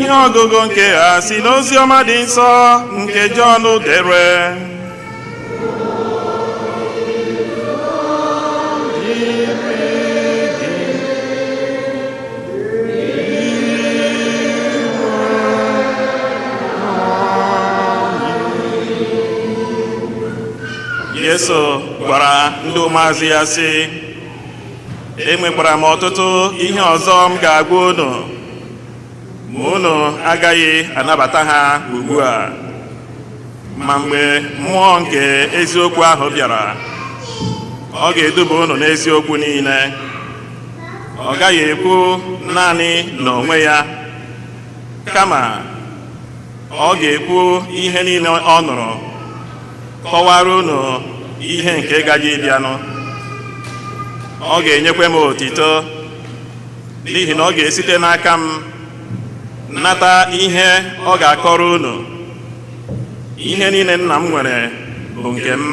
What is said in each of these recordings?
Ihe ọgụgụ nke a si n'ozi ọma dị nsọ nke Jọn dere. Yesu gwara ndị ụmụazụ ya sị, enwekwara m ọtụtụ ihe ọzọ m ga-agwa unu, ma unu agaghị anabata ha ugbu a. Ma mgbe mmụọ nke eziokwu ahụ bịara, ọ ga-eduba unu n'eziokwu niile. Ọ gaghị ekwu naanị n'onwe ya, kama ọ ga-ekwu ihe niile ọ nụrụ, kọwara unu ihe nke gaje ịbịanụ. Ọ ga-enyekwa m otito, n'ihi na ọ ga-esite n'aka m nata ihe ọ ga-akọrọ unu. Ihe niile nna m nwere bụ nke m.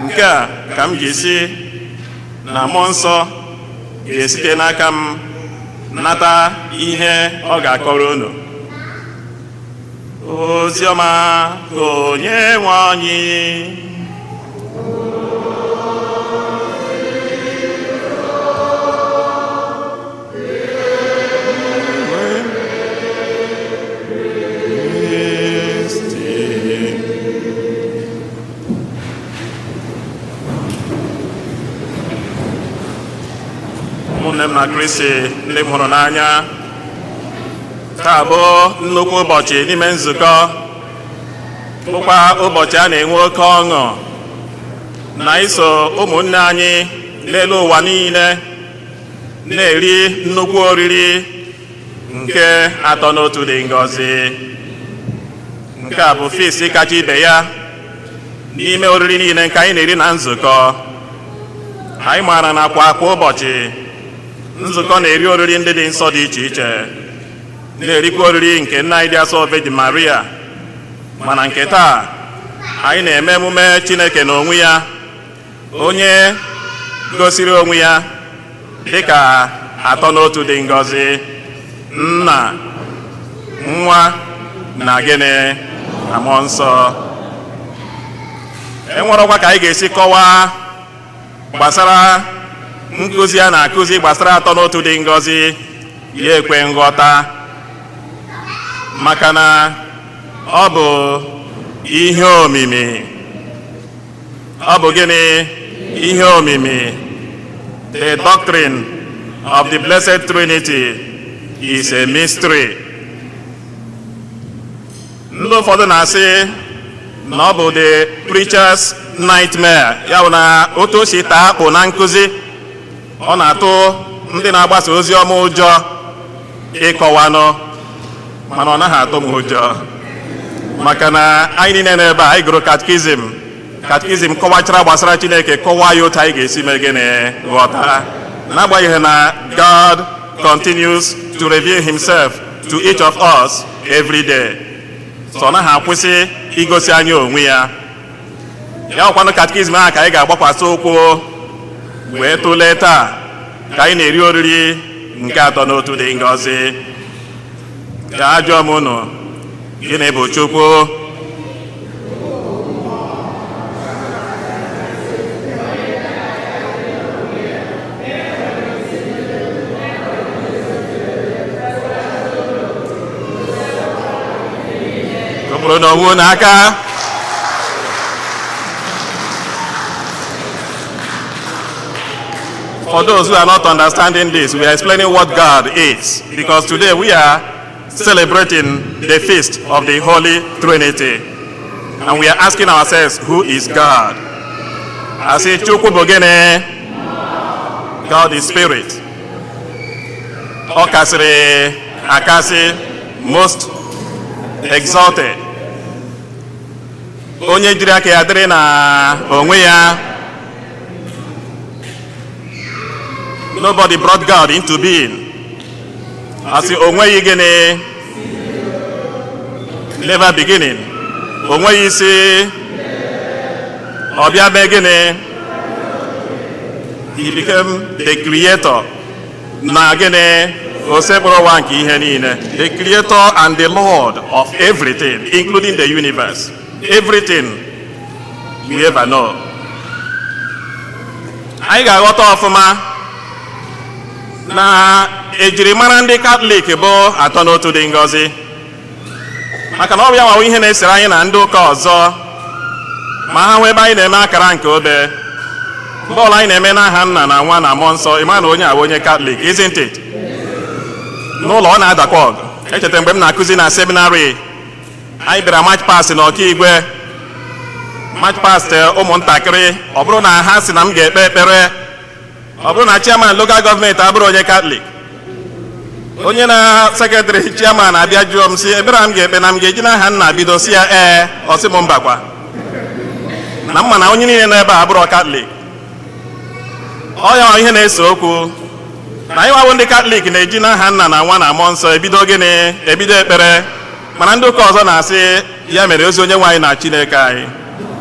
Nke a ka m ji sị na mmụọ nsọ ga-esite n'aka m nata ihe ọ ga-akọrọ unu. Ozi ọma ka onye nwe anyị. Ụmụnne m na Kristi ndị m hụrụ n'anya, taa bụ nnukwu ụbọchị n'ime nzukọ, bụkwa ụbọchị a na-enwe oke ọṅụ na iso ụmụnne anyị n'elu ụwa niile na-eri nnukwu oriri nke atọ n'otu dị ngọzi. Nke a bụ feast kacha ibe ya n'ime oriri niile nke anyị na-eri na nzukọ. Anyị maara na kwa kwa ụbọchị, nzukọ na-eri oriri ndị dị nsọ dị iche iche, na-erikwa oriri nke nna anyị dị asọ Virgin Maria. Mana nke taa, anyị na-eme emume Chineke n'onwe ya, onye gosiri onwe ya dịka atọ n'otu dị ngọzi, nna, nwa na gịnị na mmụọ nsọ. Enwerọkwa ka anyị ga-esi kọwaa gbasara nkụzi a na-akụzi gbasara atọ n'otu dị ngọzi ya ekwe nghọta, maka na ọ bụ ihe omimi. Ọ bụ gịnị? Ihe omimi. The doctrine of the Blessed Trinity is a mystery. Ndị ụfọdụ na-asị na ọ bụ the preacher's nightmare, ya bụ na otu o si taa akpụ na nkụzi, ọ na-atụ ndị na-agbasa ozi ọma ụjọ ịkọwanụ. Mana ọ naghị atụ m ụjọ, maka na anyị niile n'ebe a, anyị gụrụ catechism. Catechism kọwachara gbasara Chineke, kọwaa ya otu anyị ga-esi mee gịnị? Ghọta. N'agbanyeghị na God continues to reveal himself to each of us every day, so ọ naghị akwụsị igosi anyị onwe ya. Ya ọkwanụ catechism ahụ ka anyị ga-agbakwasị ụkwụ wee tụlee taa ka anyị na-eri oriri nke atọ n'otu dị ngọzi. Ka ajụọ m unu, gịnị bụ Chukwu? Kụpụrụ n'onwe unu aka. For those who are not understanding this, we are explaining what God is, because today we are celebrating the feast of the Holy Trinity. And we are asking ourselves, who is God? I say, Chukwu bụ gịnị? God is spirit. Ọ kasịrị akasị, most exalted. Onye jiri aka ya dịrị na onwe ya. Nobody brought God into being. Asị o nweghị gịnị? Never beginning. O nweghị isi. Ọ bịa mee gịnị? He became the creator. Na gịnị? Osebụrụwa nke ihe niile, the creator and the Lord of everything, including the universe, everything we ever know. Anyị ga-aghọta ọfụma na ejirimara ndị Katọlik bụ Atọ n'Otu dị ngọzi, maka na ọ bụ ya nwawo ihe na-esere anyị na ndị ụka ọzọ. Ma ha hụ ebe anyị na-eme akara nke obe, bọọlụ anyị na-eme n'aha Nna na Nwa na Mmụọ Nsọ, ịma na onye a bụ onye Katọlik, isn't it? N'ụlọ ọ na-adakwa ọgụ. Echetara mgbe m na-akụzi na seminary, anyị bịara march past na Ọkaigwe, march past ụmụntakịrị. Ọ bụrụ na ha sị na m ga-ekpe ekpere, ọ bụrụ na chairman local government abụrụ onye Katọlik, onye na secretary chairman abịa jụọ m sị, "Ebere m ga-ekpe na m ga-eji n'aha Nna bido?" Si ya ee. Ọ sị m mbakwa, na mma na onye niile nọ ebe a abụrụ Katọlik. Ọ ya ihe na-ese okwu na anyị nwabụ ndị Katọlik na-eji n'aha Nna na Nwa na Mmụọ Nsọ ebido gịnị? Ebido ekpere. Mana ndị ụka ọzọ na-asị ya mere ozi Onye nwe anyị na Chineke anyị,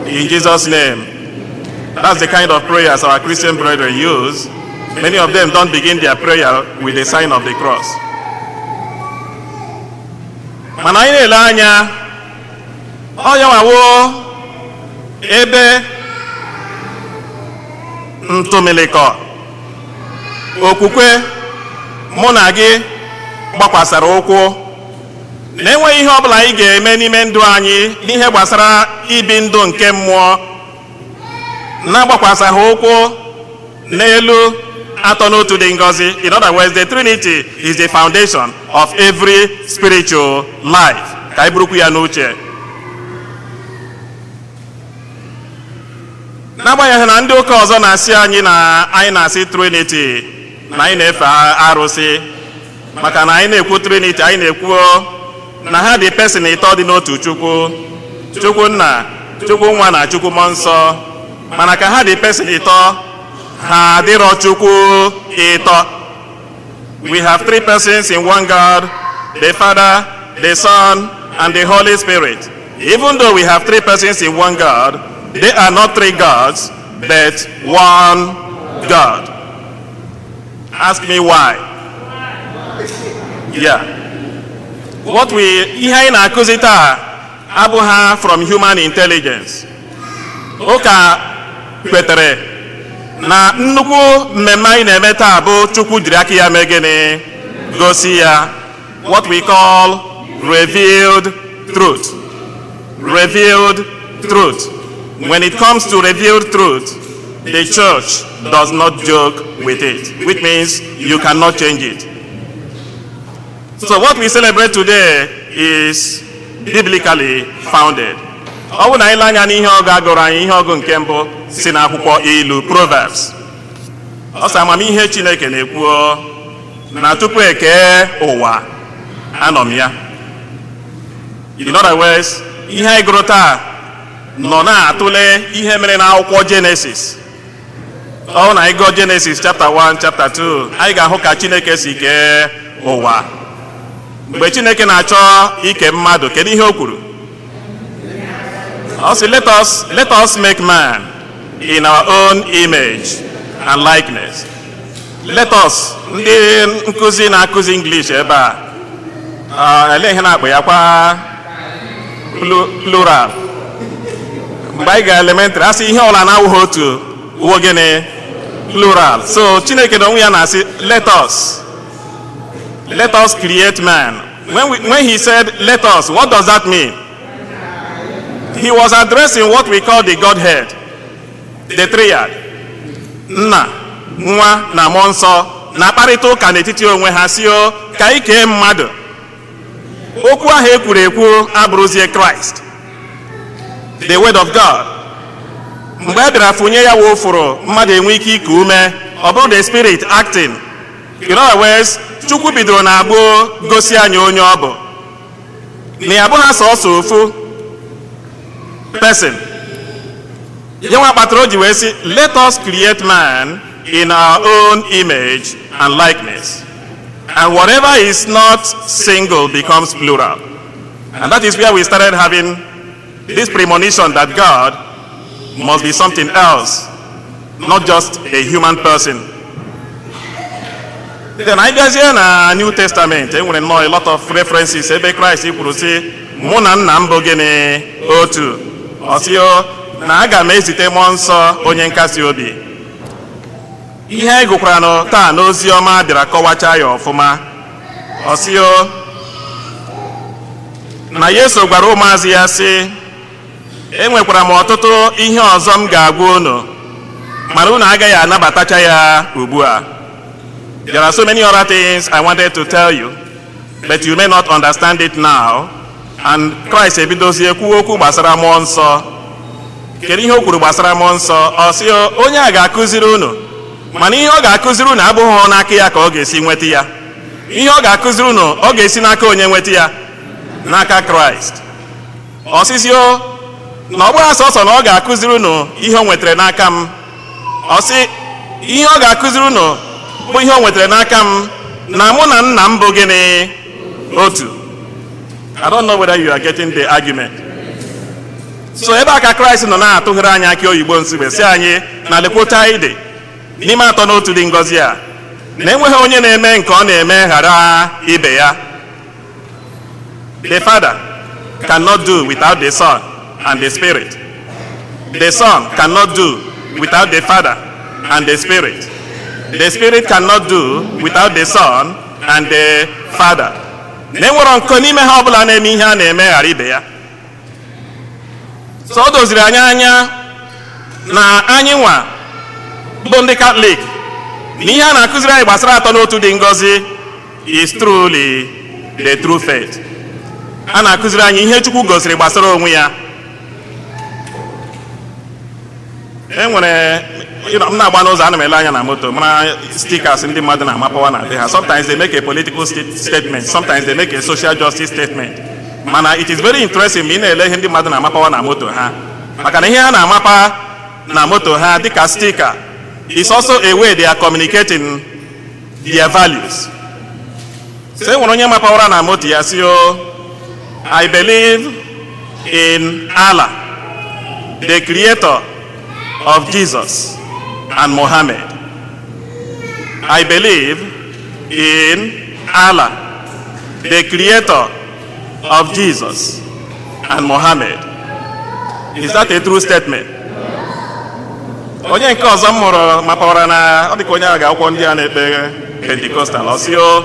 in Jesus' name. That's the kind of prayers our Christian brethren use. Many of them don't begin their prayer with the sign of the cross. Mana anyị na-ele anya, ọ ya nwawo ebe ntụmilikọ okwukwe mụ na gị gbakwasara ụkwụ, na-enweghị ihe ọbụla anyị ga-eme n'ime ndụ anyị n'ihe gbasara ibi ndụ nke mmụọ na-agbakwasahụ ụkwụ n'elu Atọ n'Otu dị ngọzi. In other words, the Trinity is the foundation of every spiritual life. Ka anyị burukwu ya n'uche, n'agbanyeghị na ndị ụka ọzọ na-asị anyị na anyị na-asị Trinity na anyị na-efe arụsị, maka na anyị na-ekwu Trinity, anyị na-ekwu na ha dị person ịtọ dị n'otu Chukwu: Chukwu Nna, Chukwu Nwa na Chukwu Mmụọ Nsọ. Mana ka ha dị person ịtọ, ha adịrọ Chukwu ịtọ. We have three persons in one God, the Father, the Son and the Holy Spirit. Even though we have three persons in one God, they are not three gods, but one God. Ask me why. Yeah, what we ihe anyị na-akụzi taa abụghị from human intelligence. Ụka kwetere na nnukwu mmemme anyị na-eme taa bụ Chukwu jiri aka ya mee gịnị? Gosi ya, what we call revealed truth. Revealed truth. When it comes to revealed truth, the church does not joke with it, which means you cannot change it. So what we celebrate today is biblically founded. Ọ bụ na anyị lee anya n'ihe ọgụ agụrụ anyị, ihe ọgụ nke mbụ si n'akwụkwọ Ilu, Proverbs. Ọ sị amamihe Chineke na-ekwu na tupu ekee ụwa, anọ m ya. In other words, ihe anyị gụrụ taa nọ na-atụle ihe mere n'akwụkwọ Genesis. Ọ na anyị gụọ Genesis chapter 1, chapter 2, anyị ga-ahụ ka Chineke si kee ụwa. Mgbe Chineke na-achọ ike mmadụ, kedu ihe o kwuru? Ọ sị, Let us make man in our own image and likeness." Let us, ndị nkụzi na-akụzi English ebe a, ele ihe na-akpọ ya kwa plural? Mgbe anyị ga elementary, asị ihe ọbụla na-awụghị otu uwe gịnị? Plural. So Chineke na onwe ya na-asị, Let us create man." When he said "let us," what does that mean? He was addressing what we call the Godhead, the triad. Nna, Nwa na Mmụọ Nsọ na-akparịta ụka n'etiti onwe ha, si o ka anyị kee mmadụ. Okwu ahụ ekwuru ekwu abụrụzie Kraịst, the Word of God. Mgbe a bịara fụnye ya wụ ụfụrụ, mmadụ enwe ike iku ume, ọ bụrụ the Spirit acting. In other words, Chukwu bidoro na gboo gosi anyị onye ọ bụ, na ya abụghị sọsọ ofu person. Ya nwa kpatara o ji wee sị, "Let us create man in our own image and likeness." And whatever is not single becomes plural, and that is where we started having this premonition that God must be something else, not just a human person. Then anyị bịazie na New Testament, e nwere nnọọ a lot of references ebe Kraịst kwuru sị, "Mụ na Nna m bụ gịnị? Otu." Ọ sị o na aga m ezite Mmụọ Nsọ, onye nkasi obi. Ihe anyị gụkwara nụ taa n'ozi ọma bịara kọwachaa ya ọfụma. Ọ sị o na Yesu gwara ụmụazụ ya sị, "Enwekwara m ọtụtụ ihe ọzọ m ga-agwa unu, mana unu agaghị anabatacha ya ugbu a." There are so many other things I wanted to tell you, but you may not understand it now. And Christ ebidozie kwuo okwu gbasara Mmụọ Nsọ. Kedu ihe o kwuru gbasara Mmụọ Nsọ? Ọ sị onye a ga-akụziri unu, mana ihe ọ ga-akụziri unu abụghị n'aka ya ka ọ ga-esi nweta ya. Ihe ọ ga-akụziri unu, ọ ga-esi n'aka onye nweta ya? N'aka Kraịst. Ọsịsị o na ọ bụghị sọsọ na ọ ga-akụziri unu ihe o nwetara n'aka m. Ọ sị ihe ọ ga-akụziri unu bụ ihe o nwetara n'aka m, na mụ na Nna m bụ gịnị? Otu. I don't know whether you are getting the argument. So ebe a ka Kraịst nọ na-atụgharị anyị akị oyibo nsogbe, si anyị na lekwota anyị dị n'ime atọ n'otu dị ngọzi a, na enweghị onye na-eme nke ọ na-eme ghara ibe ya. The Father cannot do without the Son and the Spirit. The Son cannot do without the Father and the Spirit. The Spirit cannot do without the Son and the Father. Na enwere nkọ n'ime ha ọbụla na-eme ihe a na-eme ghara ibe ya. So o doziri anyị anya na anyị nwa bụ ndị Katọlik, na ihe a na-akụziri anyị gbasara atọ n'otu dị ngọzi is truly the true faith. A na-akụziri anyị ihe Chukwu gosiri gbasara onwe ya. E nwere m na-agba n'ụzọ, ana m ele anya na moto, mara stickers ndị mmadụ na-amapawa na be ha. Sometimes they make a political statement, sometimes they make a social justice statement, mana it is very interesting ma ị na-ele ihe ndị mmadụ na-amapawa na moto ha, maka na ihe ha na-amapa na moto ha dịka sticker is also a way they are communicating their values. So e nwere onye mapawara na moto ya si o, "I believe in Allah, the creator of Jesus and Mohammed. I believe in Allah, the creator of Jesus and Mohammed." Is that a true statement? Onye nke ọzọ m hụrụ mapawara na ọ dịka onye a ga-akwụkwọ ndị a na-ekpe Pentecostal, ọ sị o,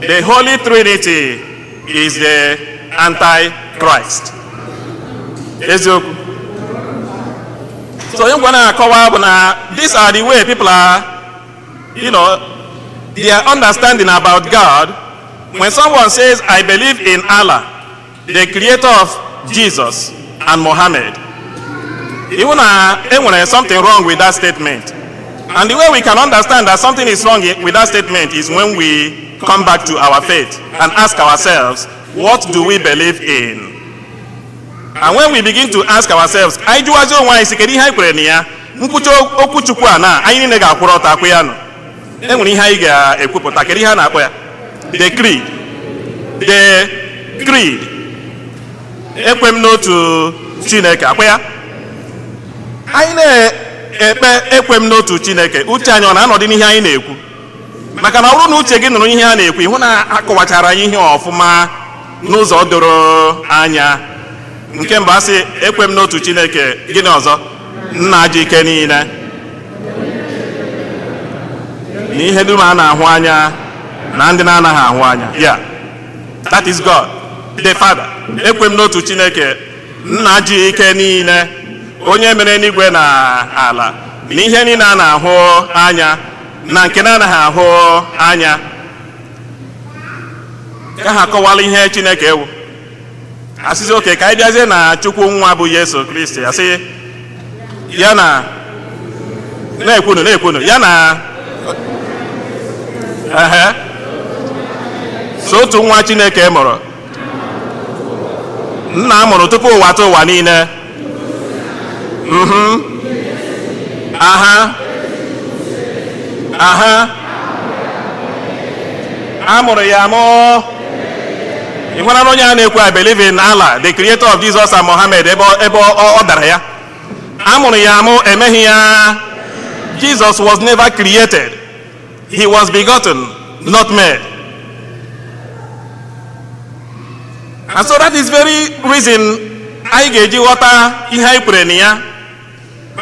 "The Holy Trinity is the Antichrist." Eziokwu. So onye ngwa na-akọwa bụ na these are the way people are, their understanding about God. When someone says, "I believe in Allah, the creator of Jesus and Mohammed," even na enwere something wrong with that statement. And the way we can understand that something is wrong with that statement is when we come back to our faith and ask ourselves, what do we believe in? And when we begin to ask ourselves, anyị jụwazi onwe anyị sị, kedu ihe anyị kwere na ya? Nkwucha okwu Chukwu a na anyị niile ga-akwụrụ ọtọ akwụ ya nụ. E nwere ihe anyị ga-ekwupụta. Kedu ihe a na-akpọ ya? The creed. The creed. Ekwe m n'otu Chineke, akwa ya? Anyị na-ekpe ekwe m n'otu Chineke, uche anyị ọ na-anọdụ n'ihe anyị na-ekwu? Maka na ọ bụrụ na uche gị nụrụ ihe a na-ekwu, ịhụ na akọwachara anyị ihe ọfụma n'ụzọ doro anya. Nke mbụ, asị ekwe m n'otu Chineke, gịnị ọzọ? Nna ji ike niile na ihe dum a na-ahụ anya na ndị na-anaghị ahụ anya ya. That is God the Father. Ekwe m n'otu Chineke, Nna ji ike niile, onye mere eluigwe na ala na ihe niile a na-ahụ anya na nke na-anaghị ahụ anya. Ka ha kọwala ihe Chineke ewu asịsị oke, ka anyị bịazie na Chukwu Nwa bụ Yesu Kristi. Asị ya na na-ekwunu na-ekwunu ya na ehe so otu nwa Chineke mụrụ, Nna mụrụ tupu ụwa tụ ụwa niile. Aha aha a mụrụ ya amụ. Ị hụra na onye a na-ekwu "I believe in Allah, the creator of Jesus and Mohammed," ebe ọ dara ya, a mụrụ ya amụ, emeghị ya. Jesus was never created, he was begotten. Not made. And so that is very reason anyị ga-eji ghọta ihe anyị kwere na ya,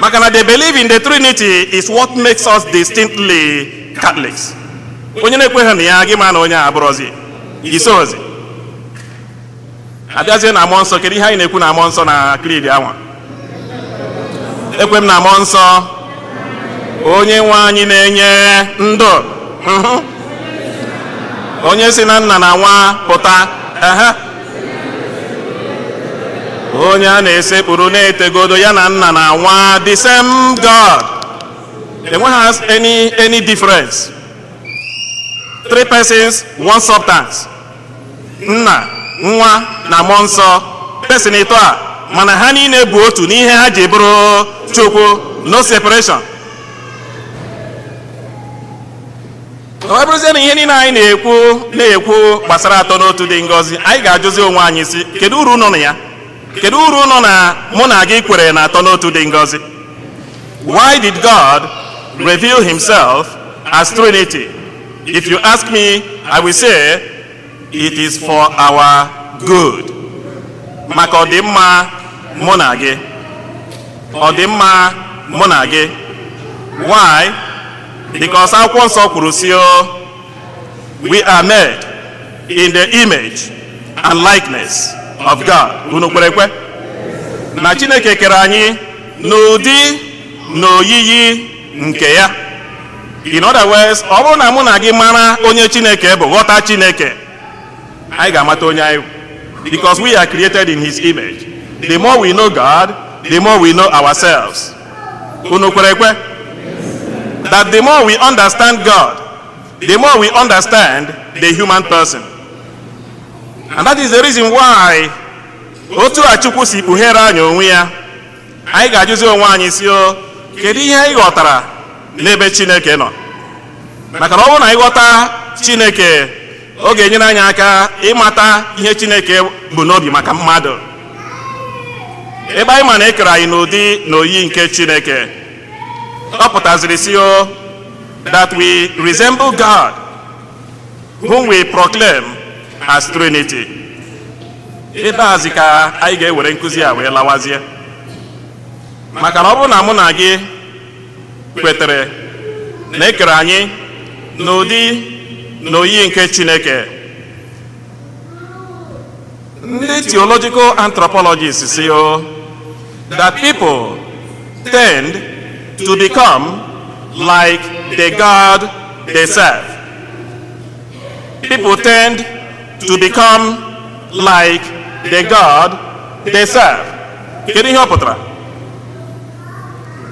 maka na the belief in the Trinity is what makes us distinctly Catholics. Onye na-ekweghị na ya, gị ma na onye a abụrọzi isozi. Abịazie na Mmụọ Nsọ, kedu ihe anyị na-ekwu na Mmụọ Nsọ na creed anwa? Ekwe m na Mmụọ Nsọ, onye nwe anyị na-enye ndụ, onye si na Nna na Nwa pụta, ehe, onye a na-esekpuru na-etegodo ya na Nna na Nwa, the same God. Enweghị any difference. Three persons, one substance. Nna, Nwa na Mmụọ Nsọ, person ịtọ a, mana ha niile bụ otu n'ihe ha ji bụrụ Chukwu. No separation. Ọ bụrụzie na ihe niile anyị na-ekwu gbasara Atọ n'Otu dị ngọzi, anyị ga-ajụzi onwe anyị sị, kedu uru nọ na ya? Kedu uru nọ na mụ na gị kwere na Atọ n'Otu dị ngọzi? Why did God reveal himself as Trinity? If you ask me, I will say it is for our good. Maka ọdịmma mụ na gị. Ọdịmma mụ na gị. Why? Because Akwụkwọ Nsọ kwuru si o, we are made in the image and likeness of God. Unu kwere ekwe? Na Chineke kere anyị n'ụdị na oyiyi nke ya. In other words, ọ bụrụ na mụ na gị mara onye Chineke bụ, ghọta Chineke, anyị ga-amata onye anyị bụ. Because we are created in his image. The more we know God, the more we know ourselves. Unu kwere ekwe? That the more we understand God, the more we understand the human person. And that is the reason why otu a Chukwu si kpughere anyị onwe ya, anyị ga-ajụzi onwe anyị si o, kedu ihe anyị ghọtara n'ebe Chineke nọ? Maka na ọ bụrụ na anyị ghọta Chineke, ọ ga-enyere anyị aka ịmata ihe Chineke bụ n'obi maka mmadụ. Ebe anyị ma na e kere anyị n'ụdị na oyiyi nke Chineke, ọ pụtaziri si o that we resemble God whom we proclaim as Trinity. Ebe azi ka anyị ga-ewere nkụzi a wee lawazie, maka na ọ bụrụ na mụ na gị kwetere na e kere anyị n'ụdị na oyiyi nke Chineke, ndị theological anthropologists say o that people tend to become like the God they serve. People tend to become like the God they serve. Kedu ihe ọ pụtara?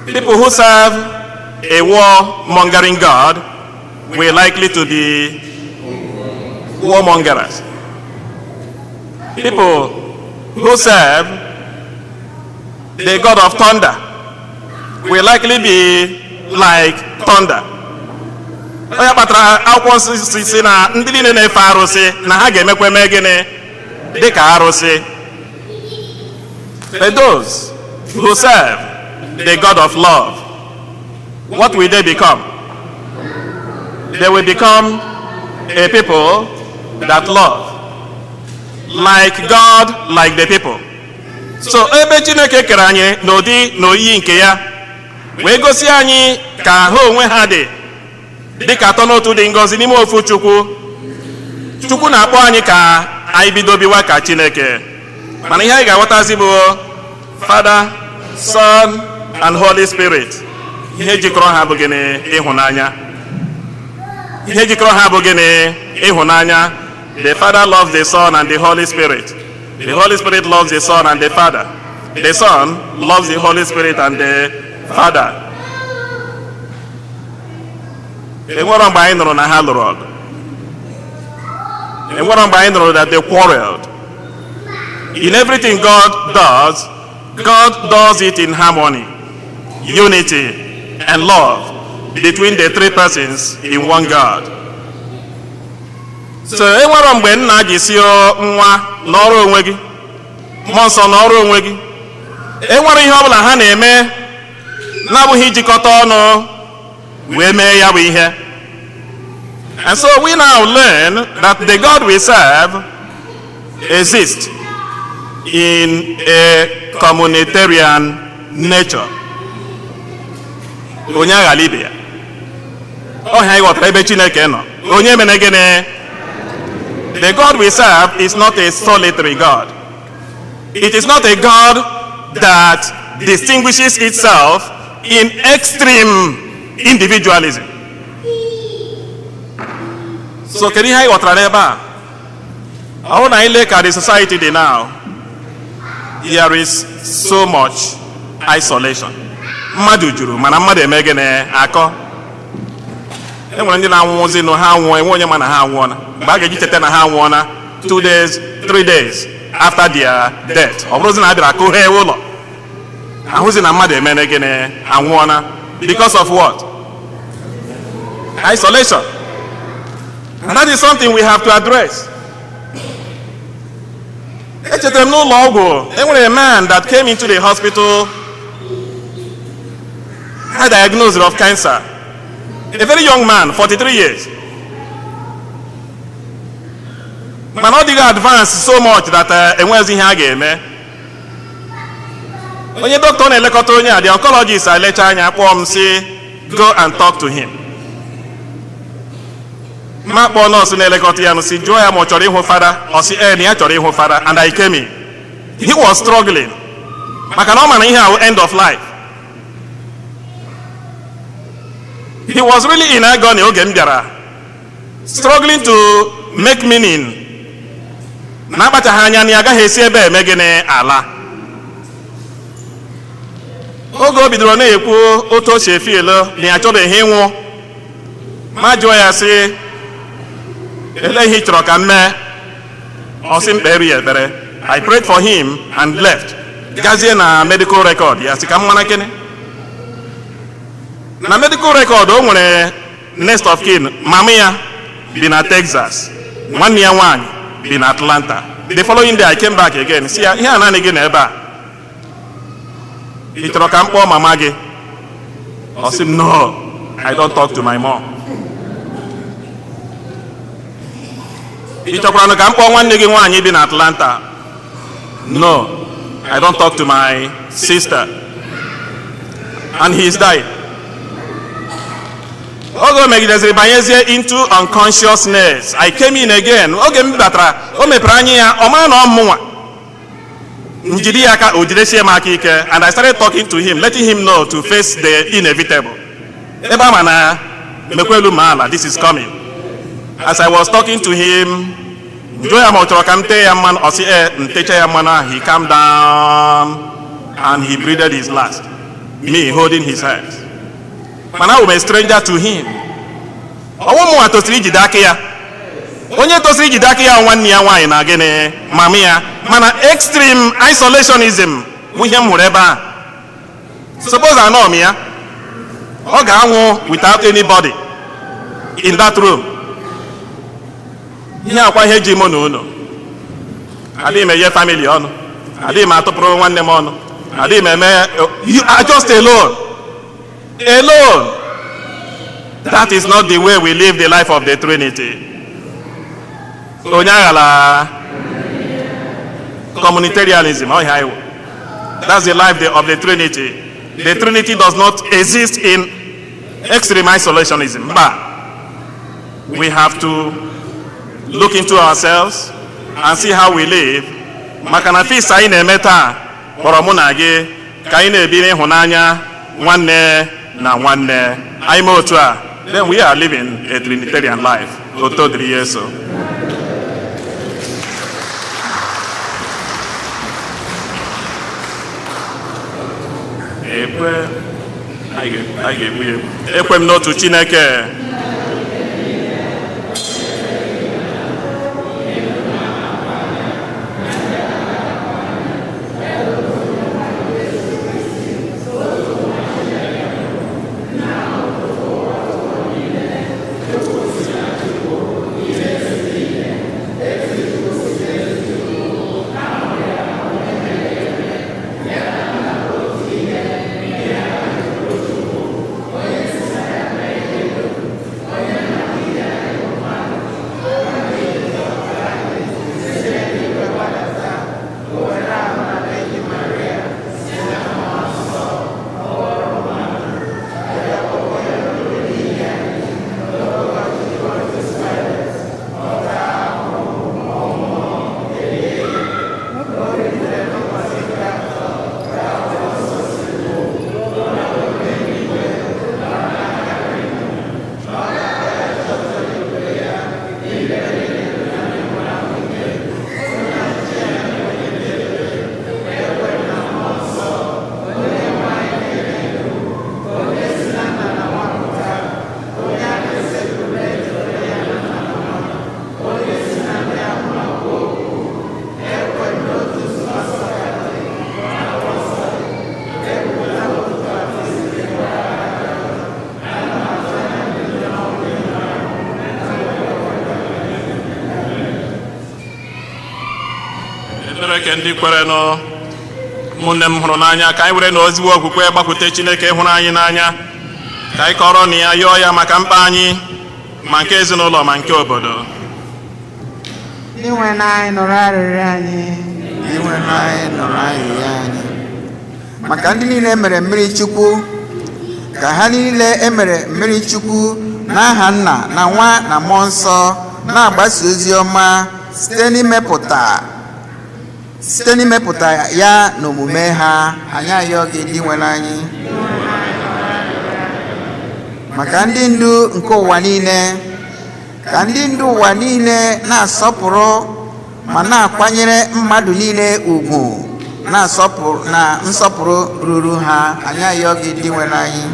People who serve a war-mongering God were likely to be warmongers. People who serve the God of thunder will likely be like thunder. Onye kpatara Akwụkwọ Nsọ si na ndị niile na-efe arụsị na ha ga-emekwa eme gịnị? Dịka arụsị. But those who serve the God of love, what will they become? They will become a people that love. Like God, like the people. So ebe Chineke kere anyị n'ụdị na oyiyi nke ya, wee gosi anyị ka ha onwe ha dị dịka Atọ n'Otu dị ngọzi n'ime ofu Chukwu, Chukwu na-akpọ anyị ka anyị bido biwa ka Chineke. Mana ihe anyị ga-aghọtazi bụ Father, Son and Holy Spirit. Ihe jikọrọ ha bụ gịnị? Ịhụnanya. Ihe jikọrọ ha bụ gịnị? Ịhụnanya. The Father loves the Son and the Holy Spirit. The Holy Spirit loves the Son and the Father. The Son loves the Holy Spirit and the Father. Enwero mgbe anyị nụrụ na ha lụrụ ọgụ. Enwero mgbe anyị nụrụ that they quarreled. In everything God does, God does it in harmony, unity, and love between the three persons in one God. So enwero mgbe Nna ji si Nwa n'ọrụ onwe gị, Mmụọ Nsọ n'ọrụ onwe gị. Enwere ihe ọbụla ha na-eme na-abụghị ijikọta ọnụ wee mee ya bụ ihe. And so we now learn that the God we serve exists in a communitarian nature. Onye aghala ibe ya. Ọhịa anyị ghọtara ebe Chineke nọ. Onye mere gịnị? The God we serve is not a solitary God. It is not a God that distinguishes itself in extreme individualism. So kedu ihe anyị ghọtara n'ebe a? Ọ bụrụ na anyị lee ka the society dị now, there is so much isolation. Mmadụ juru, mana mmadụ eme gịnị? Akọ. E nwere ndị na-anwụzi nụ, ha anwụọ, enwe onye ma na ha anwụọna. Mgbe a ga-eji cheta na ha anwụọna, 2 days, 3 days after their death, ọ bụrụzi na a bịara kụghee ụlọ, ahụzi na mmadụ emene gịnị? Anwụọna. Because of what? Isolation. And that is something we have to address. Echetara m n'ụlọ ọgwụ, enwere a man that came into the hospital, had diagnosed of cancer. A very young man, 43 years. Mana ọ dịghị advance so much that enweghịzi ihe a ga-eme. Onye dọkịta na-elekọta onye a, the oncologist, elecha anya, kpọọ m sị, "Go and talk to him." Ma kpọọ nọọsụ na-elekọta ya, sị jụọ ya ma ọ chọrọ ịhụ fada. Ọ sị ee, na ya chọrọ ịhụ fada. And I came in. He was struggling maka na ọ ma na ihe ahụ end of life. He was really in agony oge m bịara, struggling to make meaning na akpachaghị anya na ya agaghị esi ebe eme gịnị? Ala. Oge o bidoro na-ekwu otu o si efi elo na ya chọrọ ịnwụ, ma jụọ ya sị, "Ele ihe ị chọrọ ka m mee?" Ọ sị m kpere ya ekpere. I prayed for him and left. Gazie na medical record ya, sị ka m mara kene. Na medical record, o nwere next of kin. Mama ya bi na Texas, nwanne ya nwaanyị bi na Atlanta. The following day I came back again, si ya, "Ihe a naanị gị na ebe a, ị chọrọ ka m kpọọ mama gị?" Ọ sị m, "No, I don't talk to my mom." "Ị chọkwara ka m kpọọ nwanne gị nwaanyị bi na Atlanta?" "No, I don't talk to my sister." And he is dying. Oge o megideziri banyezie into unconsciousness, I came in again. Oge m batara, o mepere anya ya, ọ mara na ọ mụnwa. Njide ya aka, o jidesie m aka ike, and I started talking to him, letting him know to face the inevitable, ebe ama na mekwelu ma ala, this is coming. As I was talking to him, jụọ ya ma ọ chọrọ ka m tee ya mmanụ. Ọ sị ee. M techa ya mmanụ ahụ, he calmed down and he breathed his last, me holding his hands. Mana awụ m a stranger to him. Ọnwụ mụnwa tosiri ijide aka ya, onye tosiri ijide aka ya nwanne ya nwaanyị na gịnị, mami ya. Mana extreme isolationism bụ ihe m hụrụ ebe a. Suppose anọ m ya, ọ ga-anwụ without anybody in that room. Ihe akwa ihe ji mụ na unu, adịghị m enye family ọnụ, adịghị m atụpụrụ nwanne m ọnụ, adịghị m eme. You are just alone, alone. That is not the way we live the life of the Trinity. Onye aghala communitarianism ọhịa iwu. That's the life of the Trinity. The Trinity does not exist in extreme isolationism. Mba, we have to look into ourselves and see how we live, maka na feast anyị na-eme taa kpọrọ mụ na gị ka anyị na-ebi n'ịhụnanya nwanne na nwanne anyị. Mee otu a, then we are living a Trinitarian life. Oto dịrị Jesu. Ekwe anyị ga-egbu ya egbu. Ekwe m n'otu Chineke, Ekpere ke ndị kwerenụ. Ụmụnne m hụrụ n'anya, ka anyị were na ozigbo okwukwe gbakwute Chineke hụrụ anyị n'anya, ka anyị kọrọ na ya, yọọ ya maka mkpa anyị, ma nke ezinụlọ ma nke obodo. Dinwenụ anyị, nụrụ arịrịọ anyị. Dinwenụ anyị, nụrụ arịrịọ anyị. Maka ndị niile mere mmiri Chukwu, ka ha niile emere mmiri Chukwu n'aha Nna na Nwa na Mmụọ Nsọ na-agbasa ozi ọma site n'imepụta ya n'omume ha, anyị ayọ gị, Dinwenụ anyị. Maka ndị ndu nke ụwa niile, ka ndị ndu ụwa niile na-asọpụrụ ma na-akwanyere mmadụ niile ugwu na-asọpụrụ na nsọpụrụ ruru ha, anyị ayọ gị, Dinwenụ anyị.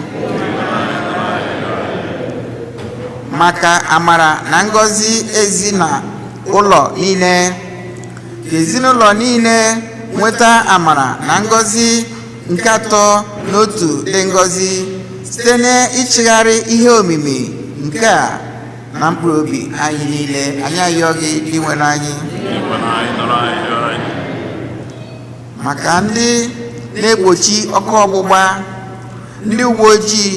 Maka amara na ngọzi ezinụlọ niile, ka ezinụlọ niile nweta amara na ngọzi nke atọ n'otu dị ngọzi site n'ịchịgharị ihe omimi nke a na mkpụrụ obi anyị niile, anyị ayọ gị, Dinwenụ anyị. Dinwenụ anyị, nụrụ arịrịọ anyị. Maka ndị na-egbochi ọkụ ọgbụgba, ndị uwe ojii,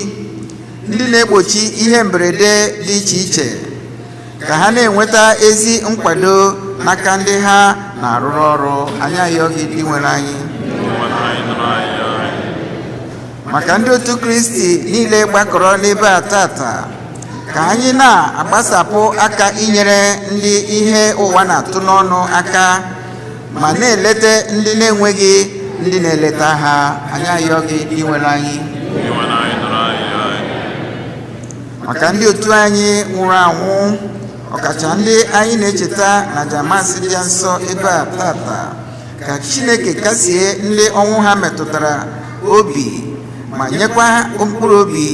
ndị na-egbochi ihe mberede dị iche iche, ka ha na-enweta ezi nkwado n'aka ndị ha na-arụrụ ọrụ, anyị ayọ gị, Dinwenụ anyị. Dinwenụ anyị, nụrụ arịrịọ anyị. Maka ndị otu Kristi niile gbakọrọ n'ebe a tata, ka anyị na-agbasapụ aka inyere ndị ihe ụwa na-atụ n'ọnụ aka ma na-eleta ndị na-enweghị ndị na-eleta ha, anyị ayọ gị, Dinwenụ anyị. Dinwenụ anyị, nụrụ arịrịọ anyị. Maka ndị otu anyị nwụrụ anwụ, ọkacha ndị anyị na-echeta na Jamasị dị nsọ ebe a tata, ka Chineke kasie ndị ọnwụ ha metụtara obi ma nyekwa mkpụrụ obi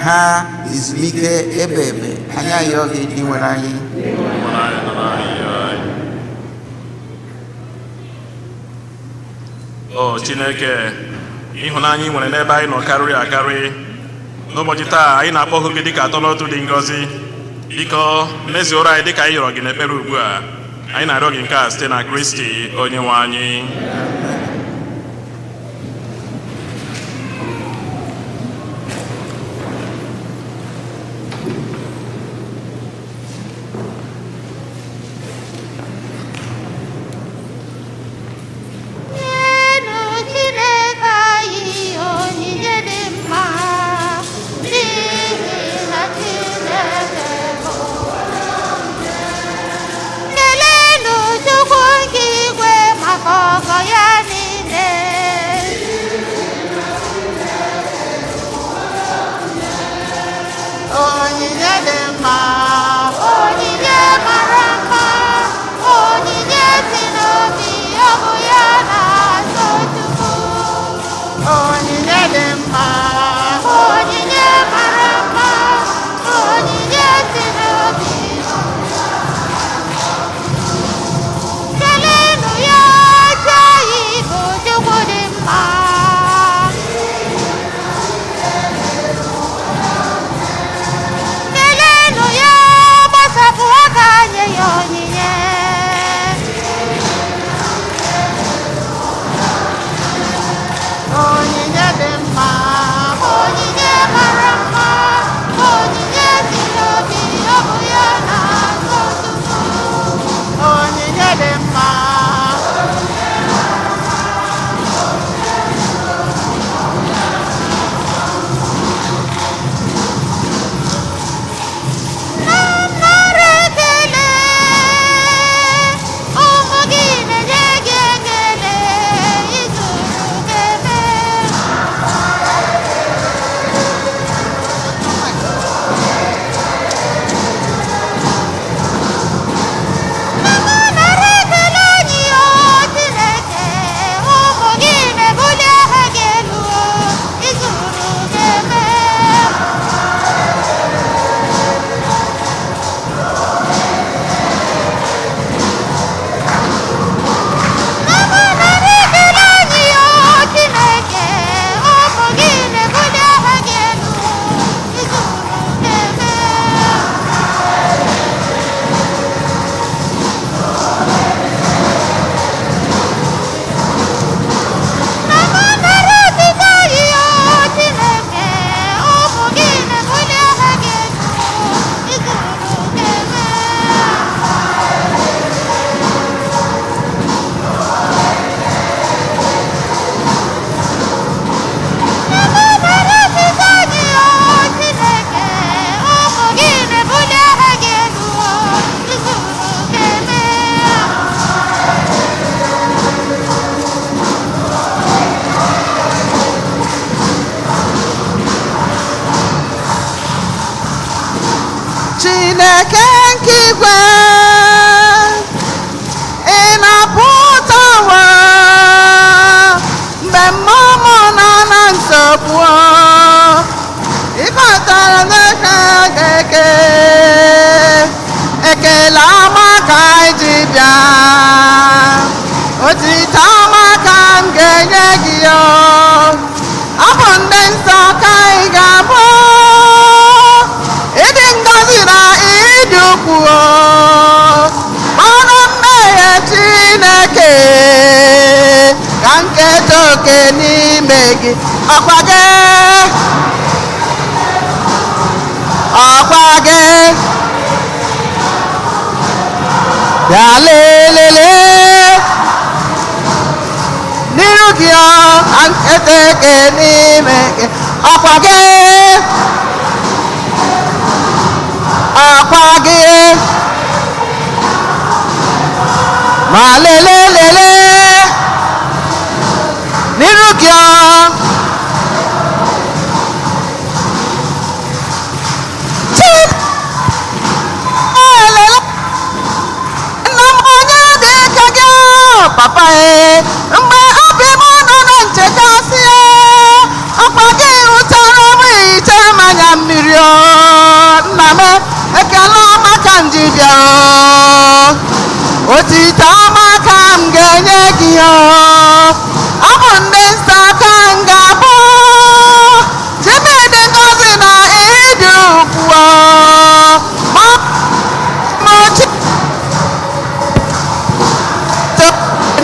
ha ezumike ebe ebe, anyị ayọ gị, Dinwenụ anyị. Dinwenụ anyị, nụrụ arịrịọ anyị. O Chineke, ịhụnanya ị nwere n'ebe anyị nọ karịrị akarị. N'ụbọchị taa, anyị na-akpọku gị dịka atọ n'otu dị ngọzi. Biko, mezuoro anyị dịka anyị yọrọ gị n'ekpere ugbu a. Anyị na-arịọ gị nke a site na Kristi onye nwe anyị. Nyenụ Chineke anyị onyinye dị mma, n'ihi na Chineke bụ. Kelenụ Chukwu nke igwe maka ọgọ ya niile. Onyinye dị mma. Onyinye mara mma, onyinye si n'obi, ọ bụ ya na-atọ Chukwu. Onyinye dị mma. Onyinye mara mma, onyinye si n'obi. Kelenụ ya, chi anyị bụ Chukwu dị mma. Kelenụ ya, gbasapụ aka nye ya onyinye. Onyinye dị mma. Onyinye mara mma, onyinye si n'obi, ọ bụ ya na-atọ Chukwu. Onyinye dị mma. Nara ekele. Chineke nke igwe, ị na-apụtawa mgbe mmụọ m nọ na nsogbu, ịbatara n'eke eke ekele ọma ka anyị ji bịa, otito ọma ka m ga-enye gị o. Ọ bụ ndị nsọ ka anyị ga-abụ, ịdị ngọzi na ịdị ukwuu o. Ọnụ mmehie Chineke ka nketa oke n'ime gị. Ọkwa gị, ọkwa gị bịa lelele n'iru gị ọ, ka nketa oke n'ime gị. Ọkwa gị, ọkwa gị, ma lelelele n'iru gị ọ. Chi- elele nna m, onye dị ka gị ọ, papa e, mgbe obi m nọ na nchekasị e, ọkwa gị hụtara m iche mmanya mmiri o. Nna m, ekele ọma ka m ji bịa o, otito ọma ka m ga-enye gị o. Ọ bụ ndị nsọ ka m ga-abụ, Chimidi ngozi na ịdị ukwu o. Ma mụ chi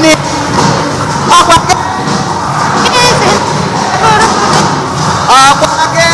ni ọkwa gị, ọkwa gị.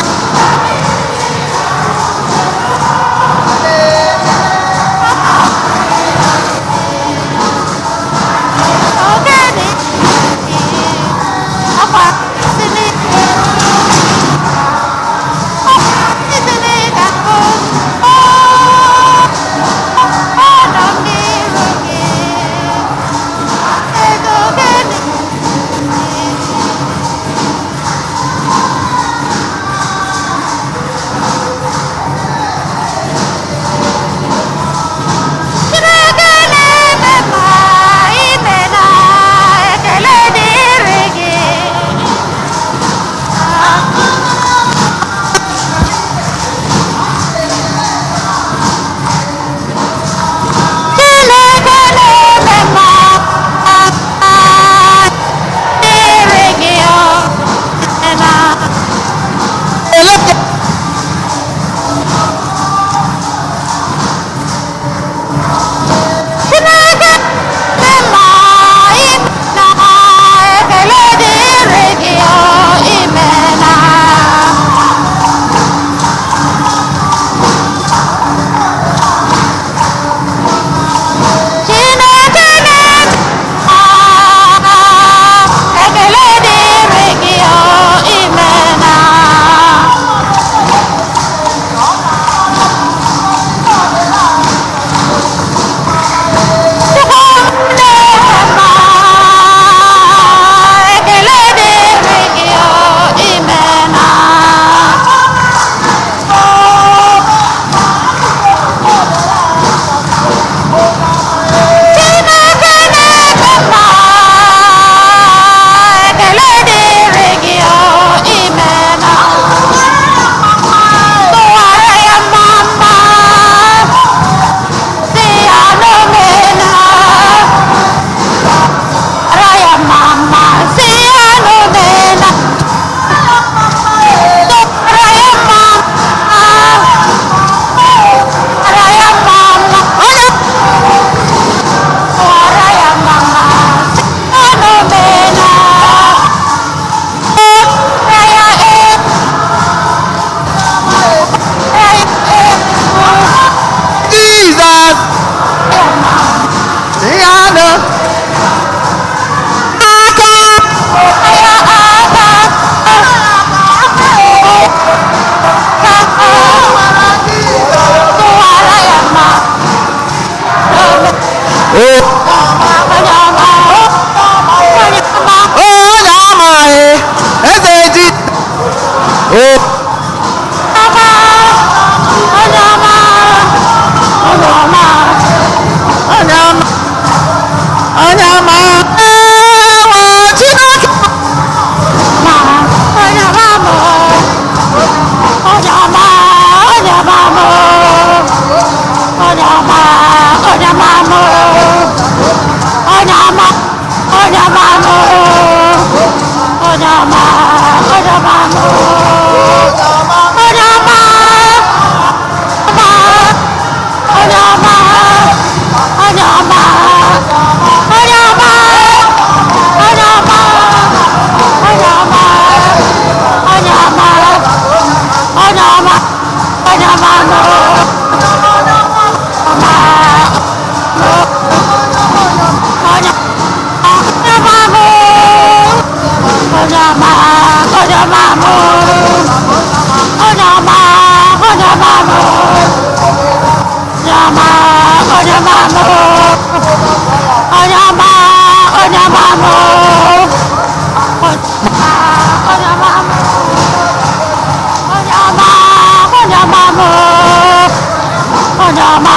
Onye ọma,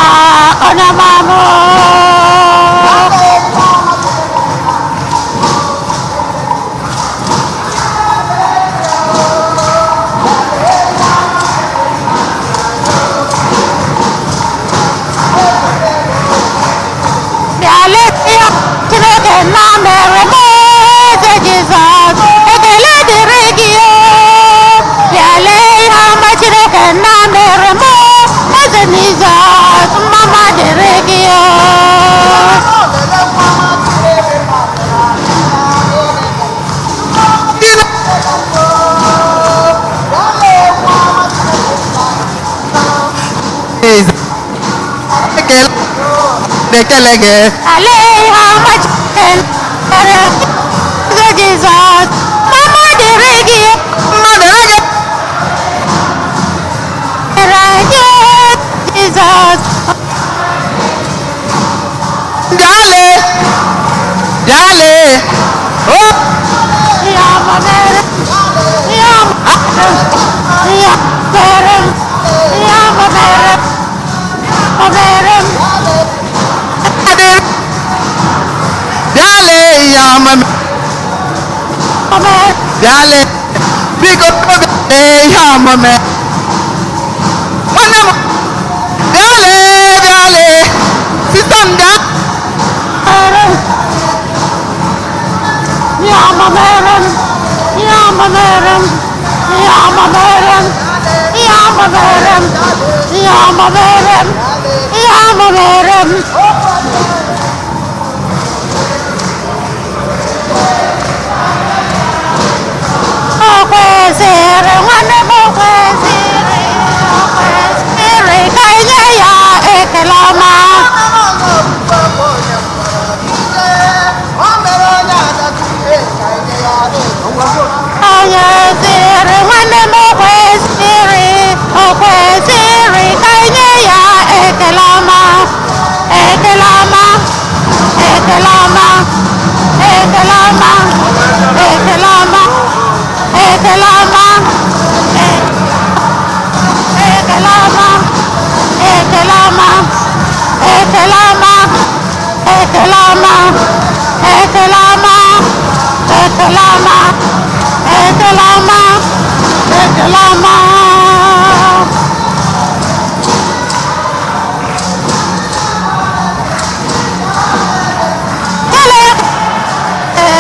onye ọma mụ. Bịa lezie Chineke nna mere m eze Jizọs, ekele dịrị gị o. Bịa lee ihe ọma Chineke nna mere m eze Jizọs, mma dịrị gị o. Ekele gị. Lee ihe ọma Chineke mere m eze Jizọs, mma dịrị gị o. Mma dịrị gị. Mere anyị Jizọs. Bịa lee. Bịa lee. O. Ihe ọma mere, ihe ọma ihe mere m, ihe ọma mere m, ọ mere m. Dịrị. Bịa lee ihe ọma mere. Ọ mere. Bịa lee. Biko bịa lee ihe ọma mere. Nwanne m. Bịa lee, bịa lee. Sista m bịa. Mere m. Ihe ọma mere m, ihe ọma mere m, ihe ọma mere m, ihe ọma mere m, ihe ọma mere m, ihe ọma mere m. O kwesịrị nwanne m, o kwesịrị, o kwesịrị ka enye ya ekele ọma. Onye sịrị nwanne m, o kwesịrị, o kwesịrị ka enye ya ekele ọma, ekele ọma, ekele ọma, ekele ọma, ekele ọma, ekele ọma, ekele ọma, ekele ọma, ekele ọma, ekele ọma, ekele ọma, ekele ọma, ekele ọma, ekele ọma. Kele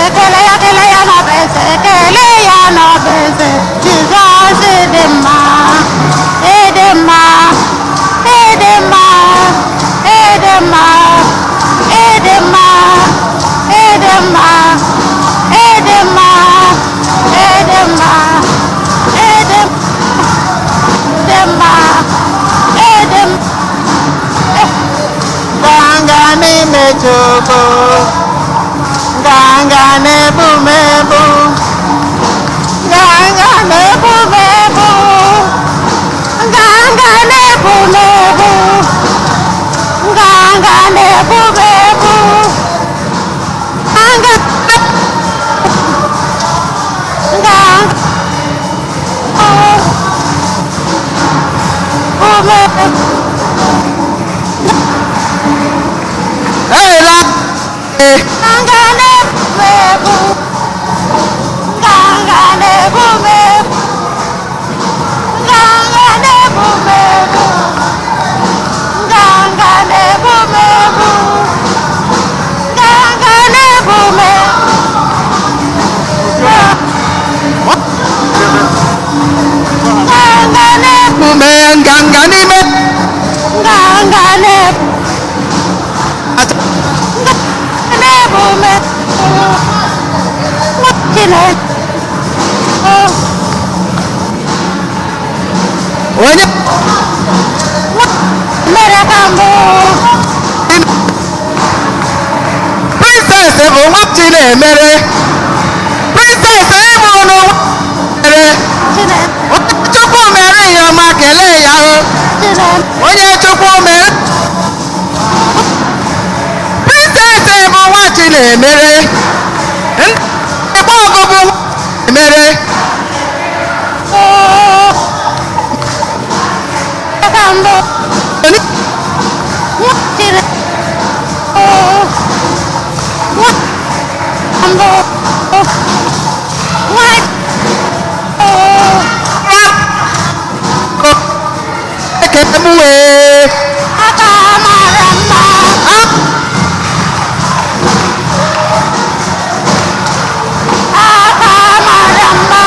ekele ya, kele ya na bụ eze, kele ya na bụ eze, Jizọs dị mma, ịdị mma, ịdị mma, ịdị mma, ịdị mma, ịdị mma, ịdị mma, ịdị mma, ịdị dị mma, ịdị Nganga n'ime Chukwu. Nganga na-ebu m ebu. Nganga na-ebu m ebu, nganga na-ebu m ebu, nganga na-ebu m ebu, nganga nganga bu m ebu. Eela. Ee. Nganga na-ebu m ebu, nganga na-ebu m ebu, nganga na-ebu m ebu, nganga na-ebu m ebu, nganga na-ebu m ebu. Nganga na-ebu Ume nganga n'ime. nganga na-ebu na-ebu m ebu. Nwa Chineke. Onye Mere ka mbụ. Princess bụ nwa Chinemere. Princess ịmụ n'ụwa mere. Chineke. Onye Chukwu mere ihe ọma kelee ya o. Chineke. Onye Chukwu mere. Princess bụ nwa Chinemere. Ndị Igbo ọgụ bụ nwa Chinemere. Ka mbụ. Onye mbụ nwa Ekele m wee. Aka mara mma. Aka mara mma.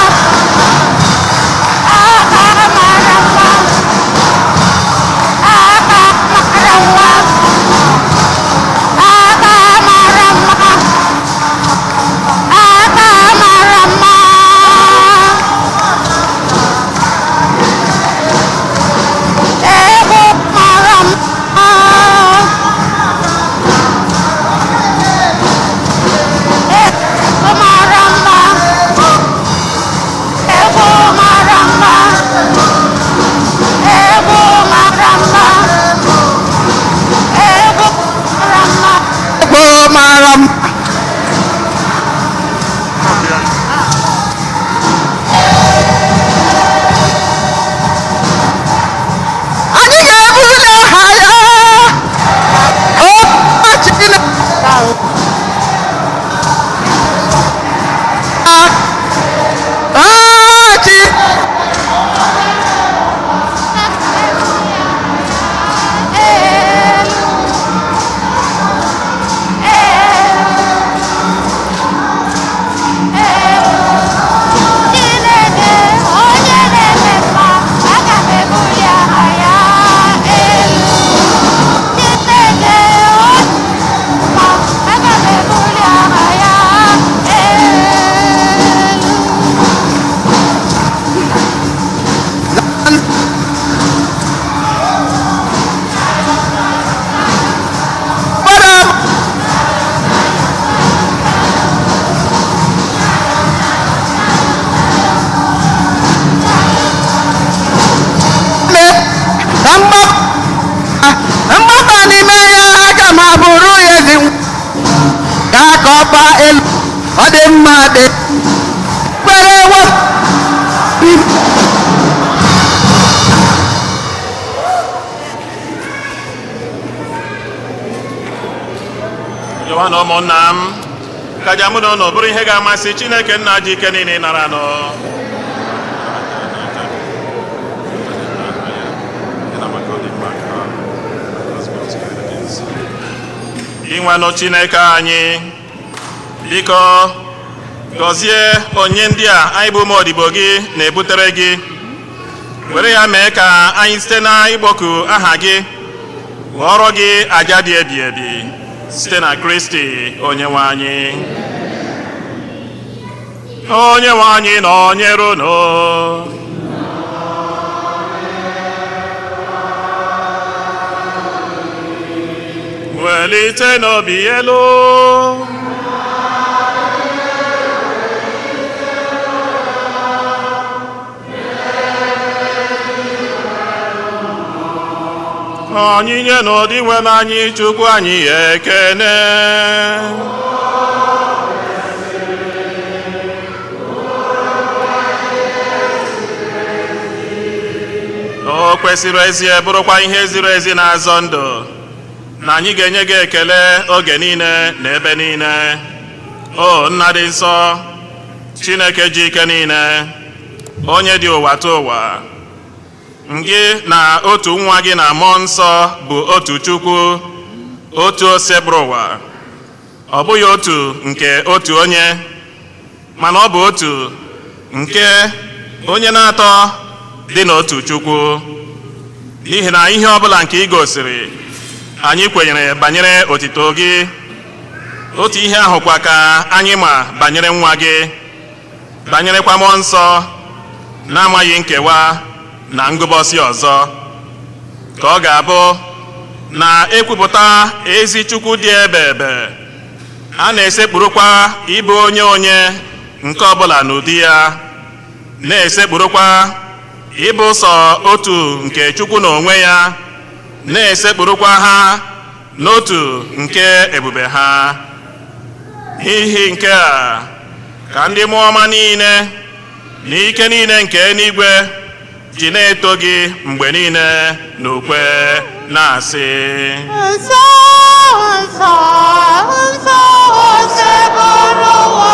Aka mara mma. Aka mara mma. Aka mara mma. Aka mara mma. Ego mara mma. Ego mara mma. Ego mara mma. Ego mara mma. Ego mara mma. Ego mara mma. Anyị ga-ebuli aha ya. O Chineke. Ah, Chi. Chineke onye na-eme mma, aga m ebuli aha ya elu. Chineke onye mma, aga m ebuli aha ya elu. Gbara m. Me ka mgbaba n'ime ya, aga m abụrụ ya ezi nwa. Gaa ka ọ gbaa elu, ọ dị mma, dị kwere wepụ. Jọwa na ụmụnna m, ka aja mụ na ụnụ bụrụ ihe ga-amasị Chineke nna ji ike niile nara nụ. Inwenụ Chineke anyị, biko gọzie onye ndị a anyị bụ ụmụ odibo gị na-ebutere gị. Were ya mee ka anyị site na ịkpọku aha gị ghọọrọ gị aja dị ebi ebi, site na Kristi onye nwe anyị. Onye nwe anyị nọnyere unu. Welite n'obi elu. Onyinye n'ụdị nwere anyị Chukwu anyị ekene. O kwesịrị ezie, bụrụkwa ihe ziri ezi na-azọ ndụ, na anyị ga-enye gị ekele oge niile na ebe niile, o nna dị nsọ, Chineke ji ike niile, onye dị ụwa tụ ụwa. Ngị na otu nwa gị na mmụọ nsọ bụ otu Chukwu, otu Osebụrụwa. Ọ bụghị otu nke otu onye, mana ọ bụ otu nke onye na-atọ dị n'otu Chukwu, n'ihi na ihe ọbụla nke ị gosiri anyị kwenyere banyere otito gị. Otu ihe ahụkwa ka anyị ma banyere nwa gị, banyerekwa mmụọ nsọ, na-amaghị nkewa na ngụbọsị ọzọ, ka ọ ga-abụ na ekwupụta ezi Chukwu dị ebe ebe a na-esekpurukwa ịbụ onye onye nke ọbụla n'ụdị ya, na-esekpurukwa ịbụ sọ otu nke Chukwu n'onwe ya, na-esekpurukwa ha n'otu nke ebube ha. N'ihi nke a ka ndị mmụọ ọma niile na ike niile nke eluigwe ji na-eto gị mgbe niile n'ukwe na-asị: Nsọ, nsọ, nsọ, Osebụrụwa.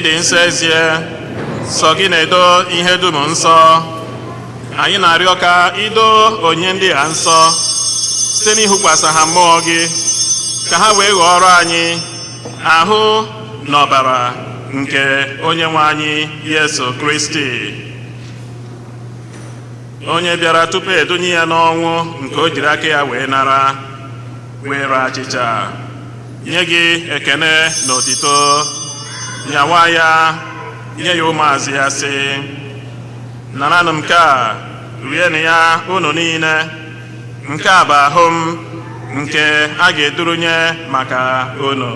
Ị dị nsọ ezie, sọ gị na-edo ihe dum nsọ. Anyị na-arịọ ka ido onye ndị a nsọ site n'ịhụkwasị ha mmụọ gị, ka ha wee ghọọrọ anyị ahụ na ọbara nke onye nwe anyị Yesu Kristi, onye bịara tupu edunye ya n'ọnwụ nke o jiri aka ya wee nara, were achịcha, nye gị ekene na otito, nyawa ya, nye ya ụmụazụ ya, sị: "Naranụ nke a, rienụ ya unu niile. Nke a bụ ahụ m nke a ga-edurunye maka unu."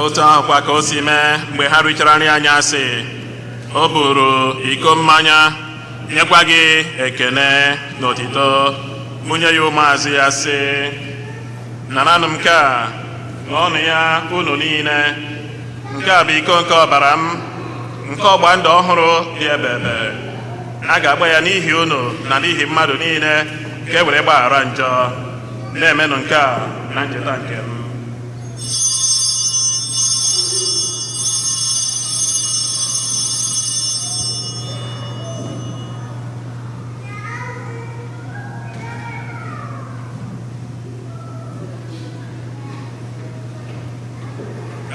Otu ahụkwa ka o si mee mgbe ha richara nri anyasị, o buru iko mmanya, nyekwa gị ekene na otito, bunye ya ụmụazụ ya, sị: "Naranụ nke a, ṅụọnụ ya unu niile. Nke a bụ iko nke ọbara m, nke ọgba ndụ ọhụrụ dị ebebe. A ga-agba ya n'ihi unu na n'ihi mmadụ niile, ka e were gbaghara njọ. Na-emenụ nke a na ncheta nke m."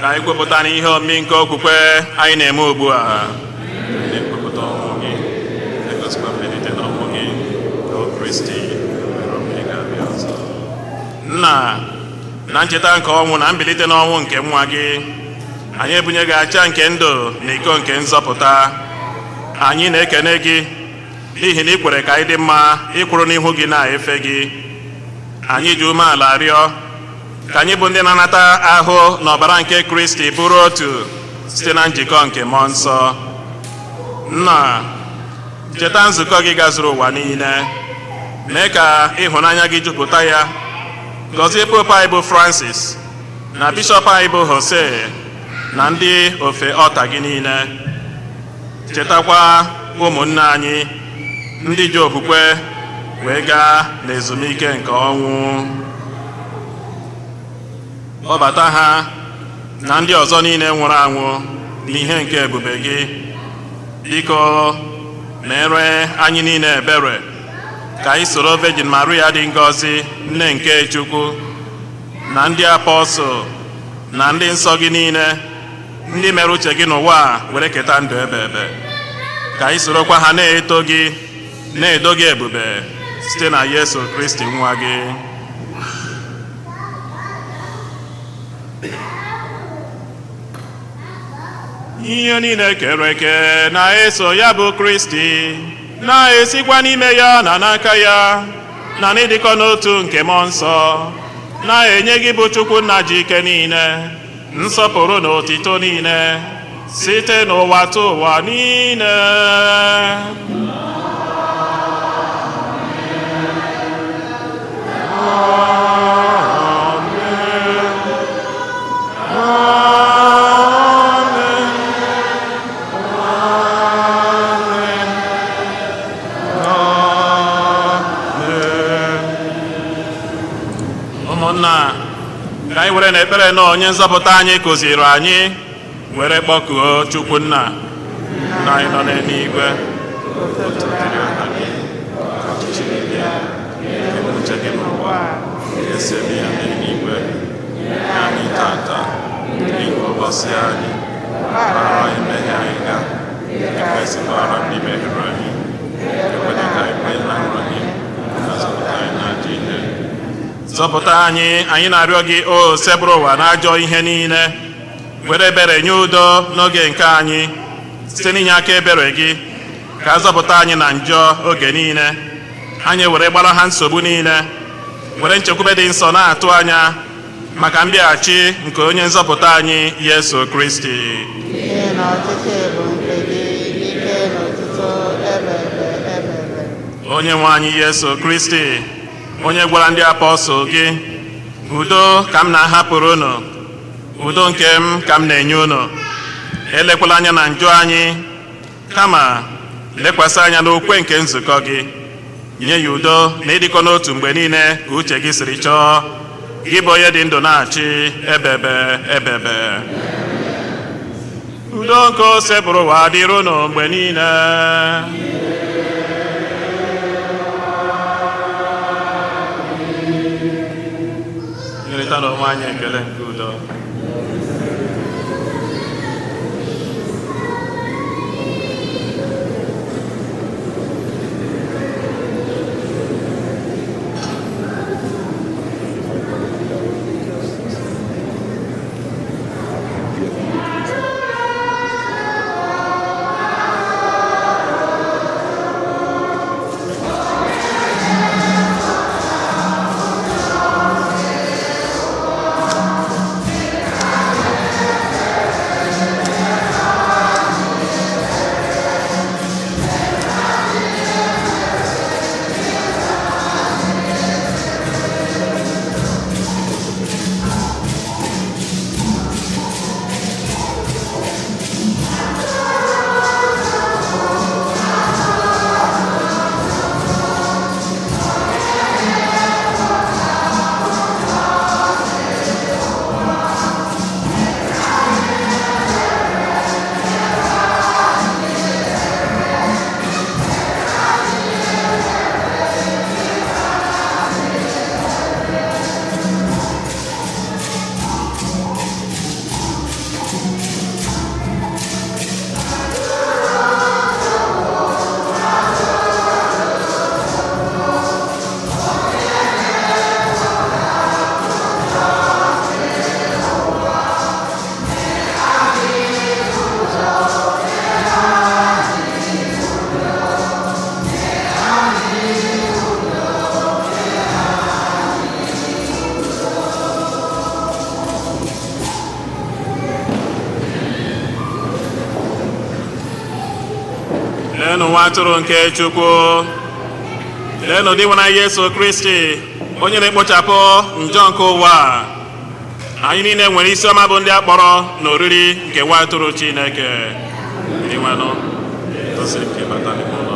Ka anyị kwupụta n'ihe omimi nke okwukwe anyị na-eme ugbu a. Na-ekwupụta ọnwụ gị, na-egosikwa mbilite n'ọnwụ gị, o Kristi, ruo mgbe ị ga-abịa ọzọ. Nna, na ncheta nke ọnwụ na mbilite n'ọnwụ nke nwa gị, anyị ebunye gị aja nke ndụ na iko nke nzọpụta. Anyị na-ekene gị n'ihi na ị kwere ka anyị dị mma ịkwụrụ n'ihu gị na-efe gị. Anyị ji umeala rịọ ka anyị bụ ndị na-anata ahụ na ọbara nke Kristi bụrụ otu site na njikọ nke mmụọ nsọ. Nna, cheta nzukọ gị gazuru ụwa niile, mee ka ịhụnanya gị jupụta ya. Gọzie Pope anyị bụ Francis, na bishọp anyị bụ Jose, na ndị ofe ọta gị niile. Chetakwa ụmụnne anyị ndị ji okwukwe wee gaa n'ezumike nke ọnwụ. Kpọbata ha na ndị ọzọ niile nwụrụ anwụ n'ihe nke ebube gị. Biko, mere anyị niile ebere, ka anyị soro Virgin Maria dị ngọzi, nne nke Chukwu, na ndị apọstụl na ndị nsọ gị niile, ndị mere uche gị n'ụwa a, were keta ndụ ebe ebe. Ka anyị sorokwa ha na-eto gị, na-edo gị ebube, site na Yesu Kristi nwa gị. Ihe niile kere eke na-eso ya bụ Kristi, na-esikwa n'ime ya na n'aka ya na n'ịdịkọ n'otu nke mmụọ nsọ, na-enye gị bụ Chukwu nna ji ike niile, nsọpụrụ na otito niile, site n'ụwa tụ ụwa niile. Amen. Amen. Amen. Ụmụnna, ka anyị were n'ekpere na onye nzọpụta anyị kụziri anyị were kpọkuo Chukwu nna. Nna anyị nọ n'eluigwe, otuto dịrị aha gị. Ka ọchịchị gị bịa, ka eme uche gị n'ụwa ka esi eme ya n'eluigwe. Nye anyị tata nri nke ụbọchị anyị. Gbaghara anyị mmehie anyị ga dịka esi gbaghara ndị mehiere anyị. Ekwela ka anyị kwenye na nrọ gị, ma zọpụta anyị n'ajọ ihe. Zọpụta anyị, anyị na-arịọ gị, o sebụrụ ụwa n'ajọ ihe niile, were ebere nye udo n'oge nke anyị. Site n'inye aka ebere gị, ka a zọpụta anyị na njọ oge niile, anyị were gbara ha nsogbu niile, were nchekwube dị nsọ na-atụ anya maka mbịaghachi nke onye nzọpụta anyị Yesu Kristi. N'ihi na ọchịchị bụ nke gị, ike na otuto ebe ebe ebe ebe. Onye nwe anyị Yesu Kristi, Onye gwara ndị apọstụl gị, udo ka m na-ahapụrụ unu, udo nke m ka m na-enye unu, elekwala anya na njọ anyị, kama lekwasị anya n'okwe nke nzukọ gị, nye ya udo na ịdịkọ n'otu mgbe niile ka uche gị siri chọọ, gị bụ onye dị ndụ na-achị ebebe ebebe. Udo nke Osebụrụwa dịrị unu mgbe niile. Nyerịta n'onwe anyị ekele nke udo. Leenụ nwa atụrụ nke Chukwu, leenụ dị nwana Yesu Kristi, onye na-ekpochapụ njọ nke ụwa a. Anyị niile nwere isi ọma bụ ndị a kpọrọ n'oriri nke nwa atụrụ Chineke. Ịnwanụ tosi ka ịbata n'ime ụlọ.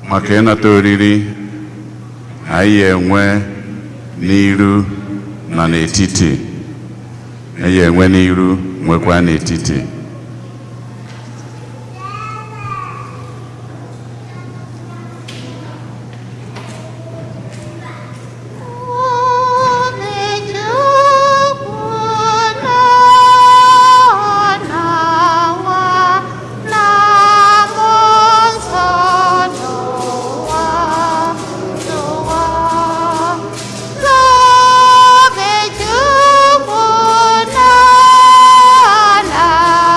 Maka ịnata oriri anyị enwe n'iru na n'etiti, anyị enwe n'iru nwekwa n'etiti. Chukwu na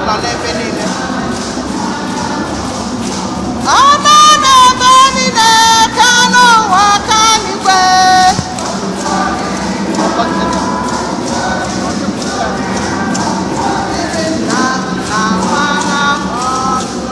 Nọ n'ebe niile. Ọ nọ n'ebe niile ka n'ụwa ka n'igwe. Nna na nwa na mmụọ nsọ.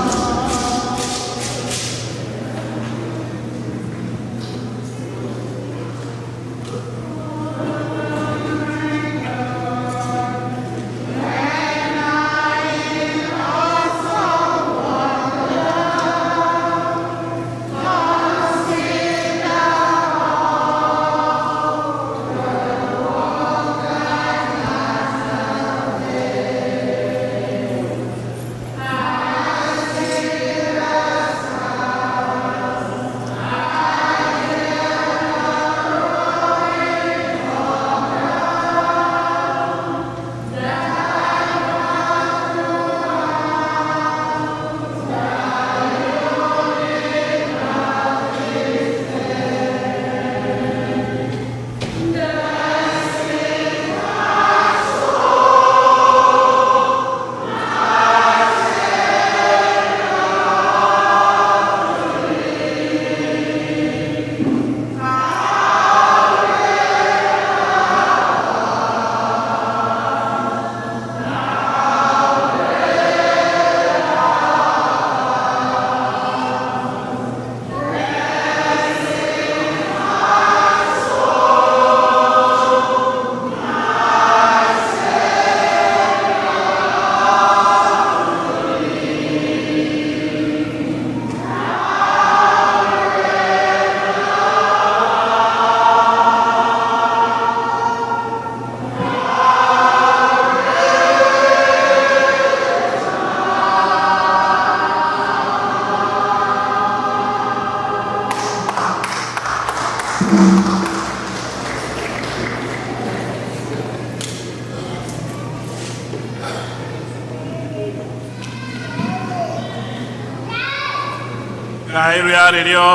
Ka anyị rịọ arịrịọ.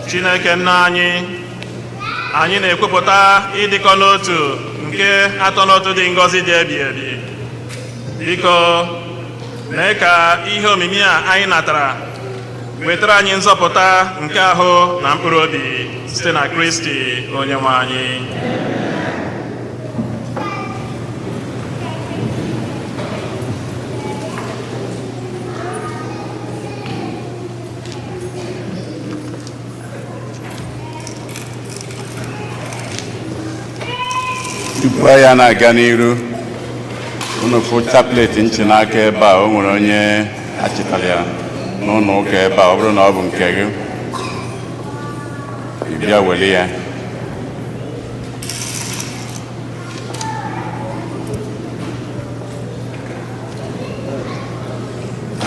Chineke nna anyị, anyị na-ekwupụta ịdịkọ n'otu nke atọ n'otu dị ngọzi dị ebi ebi. Biko mee ka ihe omimi a anyị natara wetara anyị nzọpụta nke ahụ na mkpụrụ obi, site na Kristi onye nwe anyị. Tupu ya na-aga n'iru, unu fụ chaplet nchi n'aka ebe a. O nwere onye achịtara ya n'ụlọ ụka ebe a. Ọ bụrụ na ọ bụ nke gị, ị bịa were ya.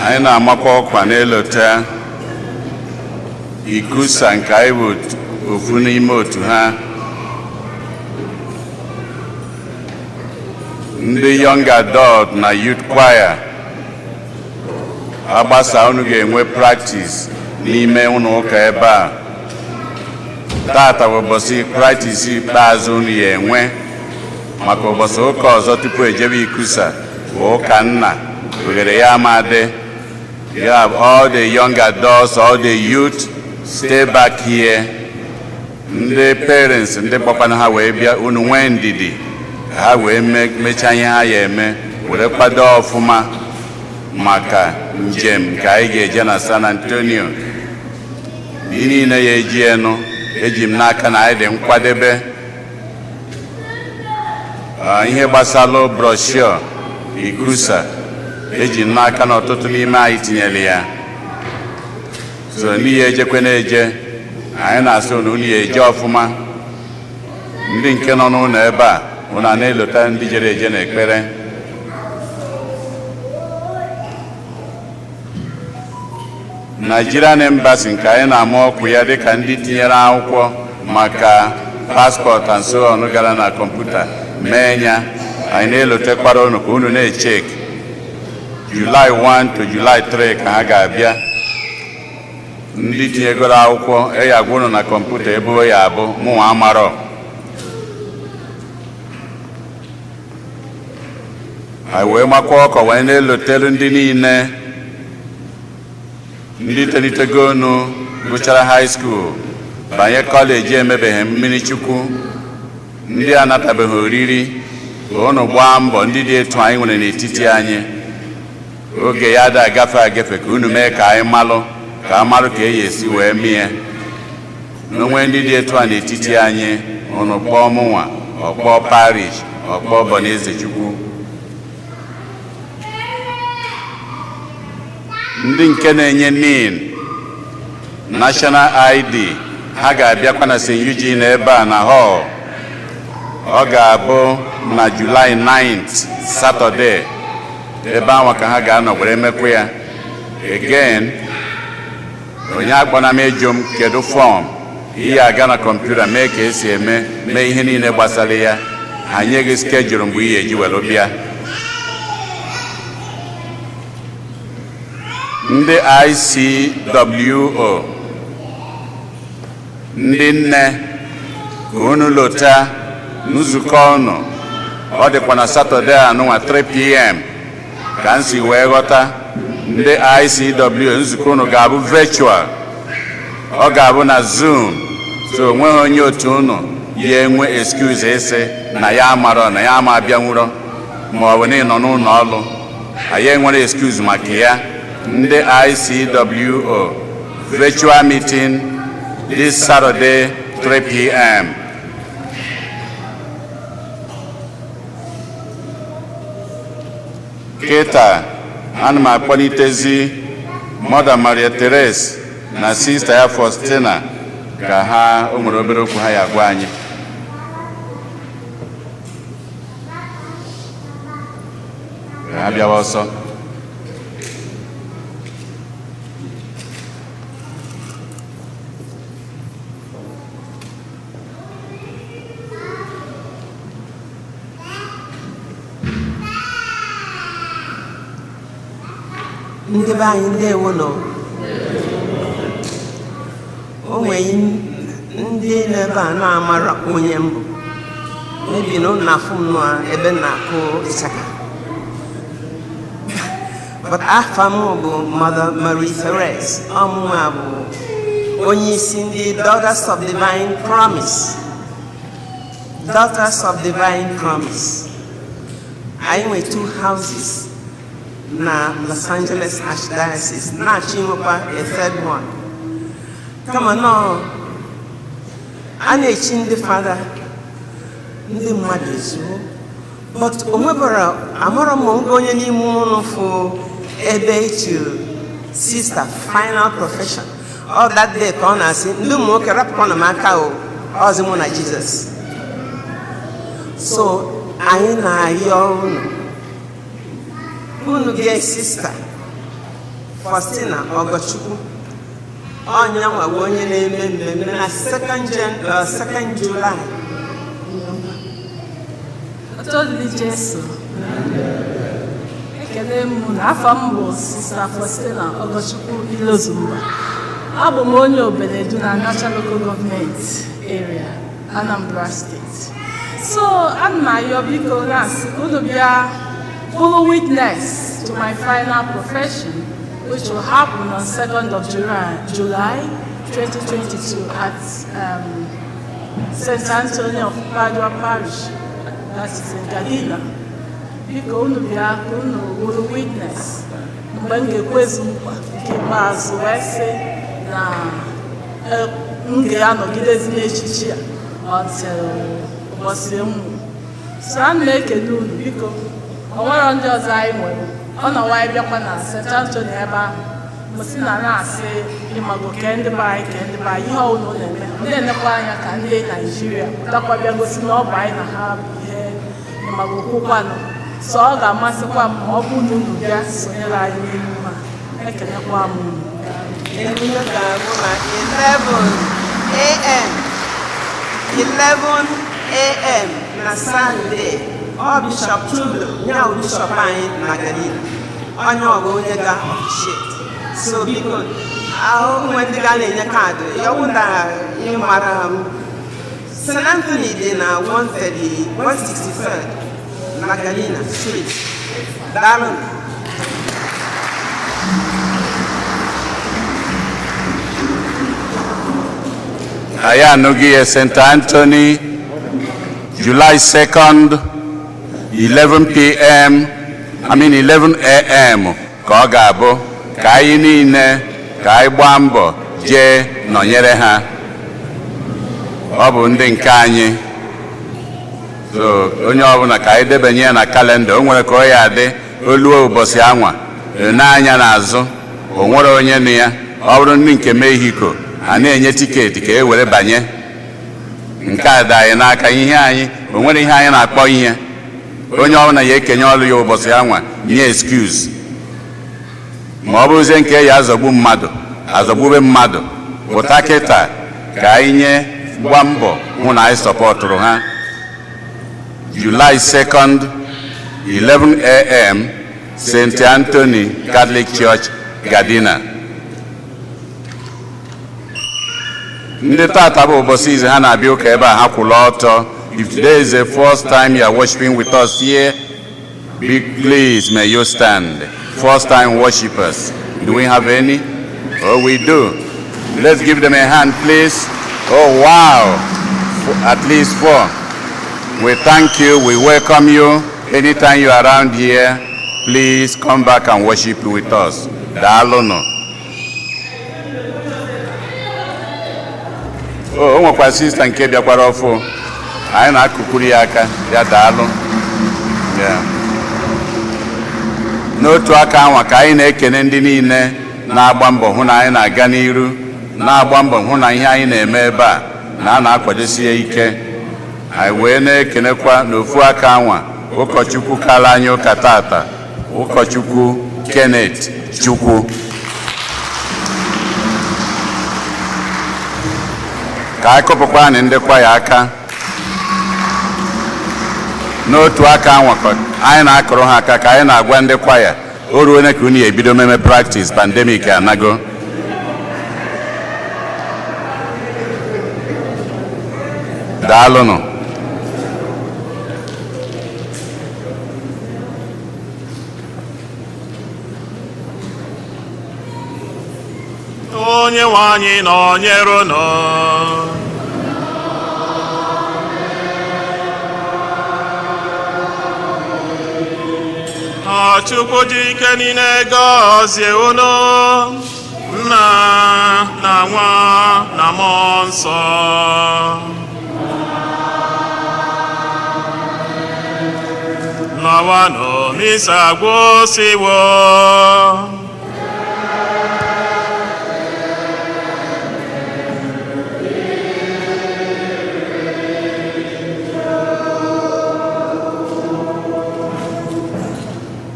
Anyị na-amakwa ọkwa n'elote ikusa nke anyị bụ ofu n'ime otu ha, ndị young adult na youth choir. Agbasa, unu ga-enwe practice n'ime ụlọ ụka ebe a. Tata bụ ụbọchị practice ikpeazụ unu ya enwe maka ụbọchị ụka ọzọ tupu ejebe ikusa bụ ụka nna oghere ya amadị ya. All the young adults, all the youth, stay back here. Ndị parents, ndị gbakwana ha wee bịa, unu nwee ndidi ka ha wee mechaa ihe ha ya eme, were kwado ọfụma maka njem nke anyị ga-eje na San Antonio. Ndị niile ya eji enu, eji m n'aka na anyị dị nkwadebe. Ihe gbasara brochure ikusa, eji m n'aka na ọtụtụ n'ime anyị tinyere ya. So n'ihe ejekwe na-eje, anyị na-asị unu, unu ya eje ọfụma. Ndị nke nọ n'ụlọ ebe a, unu a na-elota ndị jere eje n'ekpere. Nigerian Embassy nke anyị na-ama ọkụ ya dịka ndị tinyere akwụkwọ maka passport and so on gara na kọmputa mee ya, anyị na-elotekwara unu ka unu na-echek. July 1 to July 3 ka ha ga-abịa. Ndị tinyegoro akwụkwọ, e ya agwa unu na kọmputa ebe o ya abụ mụnwa amarọ. Anyị wee makwa ọkọ wee na-elotelu ndị niile ndị tolitegonu, gụchara high school, banye college, emebeghị mmiri chukwu, ndị anatabeghị oriri, ka unu gbaa mbọ. Ndị dị etu anyị nwere n'etiti anyị, oge ya ada agafe agafe, ka unu mee ka anyị malụ, ka a malụ ka e esi wee mie n'onwe. Ndị dị etu a n'etiti anyị, unu kpọọ mụnwa, ọkpọọ parish, ọkpọọ Bọnaeze Chukwu. Ndị nke na-enye NIN, National ID, ha ga-abịakwa na St. Eugene ebe a na hall. Ọ ga-abụ na July 9th, Saturday, ebe ahụ ka ha ga-anọ were mekwa ya. Again, onye akpọna m ịjụ m kedu form ihe. Aga na kọmputa mee ka esi eme, mee ihe niile gbasara ya. Ha nye gị schedule mgbe ị ga-eji were bịa. Ndị ICWO, ndị nne, ka unu lota nzukọ unu. Ọ dịkwa na Saturday anụnwa, 3 p.m., ka m si wee ghọta. Ndị ICW, nzukọ unu ga-abụ virtual, ọ ga-abụ na Zoom, so onweghị onye otu unu ya enwe excuse ịsị na ya amarọ, na ya ama abịanwuro, ma ọ bụ na ị nọ n'ụlọ ọrụ. Anyị enwere excuse maka ya. Ndị ICWO, virtual meeting this Saturday, 3 p.m. Kịta ana m akpọlitezi Mother Maria Therese na sista ya Faustina ka ha o nwere obere okwu ha ya gwa anyị, ka ha bịawa ọsọ. Ndị be anyị, ndewo nọ. O nwere ndị nọ ebe a na-amara onye mbụ, mebi na ụnụ na-afụ m nọ ebe m na-akụ ịchaka, but afa m bụ Mother Marie Therese. Ọmụnwa bụ onye isi ndị Daughters of Divine Promise. Daughters of Divine Promise, anyị nwe two houses na Los Angeles Archdiocese, na-achọ inwekwa a third one. Kama nọọ a na-echi ndị fada, ndị mmadụ ezuo, but o nwebara amarọ m onwe onye n'ime ụlọ fụ ebe echiri sister final profession. All that day ka ọ na-asị ndị ụmụ nwoke, "Rapụkwanụ m aka o, ọzi mụ na Jizọs." So anyị na-ayọ unu, unu gee Sista Faustina Ọgọchukwu. Ọnya nwawe onye na-eme mmemme na second July. Otito dịrị Jesu. Ekele m na afọ m bụ Sista Faustina Ọgọchukwu Ilozumba. Abụ m onye Oberedu na Anacha Local Government Area, Anambra State. So ana m ayọ, biko, na-asị ka unu bịa bụrụ witness to my final profession, which will happen on 2nd of July 2022 at St. Anthony of Padua Parish, that is in Gardena. Biko, unu bịa ka unu bụrụ witness mgbe m ga-ekwezu nkwa nke ikpeazụ wee sị na m ga-anọgidezi n'echichi a until ụbọchị m nwụrụ. So ana m ekele unu. Biko, o nwere ndị ọzọ anyị nwere ọ nọwa. Anyị bịakwa na St. Anthony ebe ahụ, mụsị na na-asị ịmago kee ndị be anyị, kee ndị be anyị, ihe ọbụla ọ na-eme, ọ na-enekwa anya ka ndị Naijiria pụtakwa bịa gosi na ọ bụ anyị na ha bụ ihe ịmago kwukwanụ. So ọ ga-amasịkwa m ma ọ bụrụ na unu bịa sonyere anyị n'emume a. Ekelekwa m unu. Emume ga-abụ na 11 a.m., 11 a.m. na Sunday. Ọ Bishop Tublo ya bụ bishọp anyị na Galili, onye ọ bụ onye ga officiate. So biko, ahụ nwe ndị ga na-enye kaadị ya, ọ bụ na ị mara m, St. Anthony dị na 130, 163rd na Galina Street. Daalụ. Anyị anụghị ya. St. Anthony, July 2nd, 11 p.m., I mean 11 a.m. ka ọ ga-abụ. Ka anyị niile, ka anyị gbaa mbọ jee nọnyere ha. Ọ bụ ndị nke anyị. So onye ọbụla, ka anyị debanye ya na calendar. O nwere ka ọ ya adị oluo ụbọchị anwa n'anya n'azụ, o nwere onye nụ ya. Ọ bụrụ ndị nke Mexico, a na-enye ticket ka e were banye. Nke a dị anyị n'aka. Ihe anyị, o nwere ihe anyị na-akpọ ihe onye ọbụla ya ekenye ọrụ ya ụbọchị anwa, nye excuse. Ma ọ bụrụzie nke ya azọgbu mmadụ, azọgbube mmadụ. Pụta kịta ka anyị nye gba mbọ hụ na anyị supportụrụ ha. July 2nd, 11 a.m., St. Anthony Catholic Church, Gardena. Ndị tata bụ ụbọchị izu ha na-abịa ụka ebe a, ha kwụrụ ọtọ. If today is the first time you are worshiping with us here, be please, may you stand. First time worshipers, do we have any? Oh, we do. Let's give them a hand, please. Oh, wow, at least four. We thank you. We welcome you. Anytime you are around here, please come back and worship with us. Daalụnụ. O nwekwa sister nke bịakwara ọfụ, anyị na-akụkwuru ya aka ya. Daalụ ya. N'otu aka anwa ka anyị na-ekene ndị niile na-agba mbọ hụ na anyị na-aga n'iru, na-agba mbọ hụ na ihe anyị na-eme ebe a na a na-akwadosie ike. Anyị wee na-ekenekwa n'ofu aka anwa ụkọchukwu kara anyị ụka tata, Ụkọchukwu Kenneth Chukwu. Ka anyị kụpụkwa ndị kwaya aka. N'otu aka anwa anyị na-akụrụ ha aka, ka anyị na-agwa ndị kwaya o ruo ka unu ebido meme practice. Pandemic anago. Daalụnụ. Onye nwe anyị nọnyere unu. Ka Chukwu ji ike niile gọzie unu, Nna na Nwa na Mmụọ Nsọ. Lawanụ, misa gwụsịwo.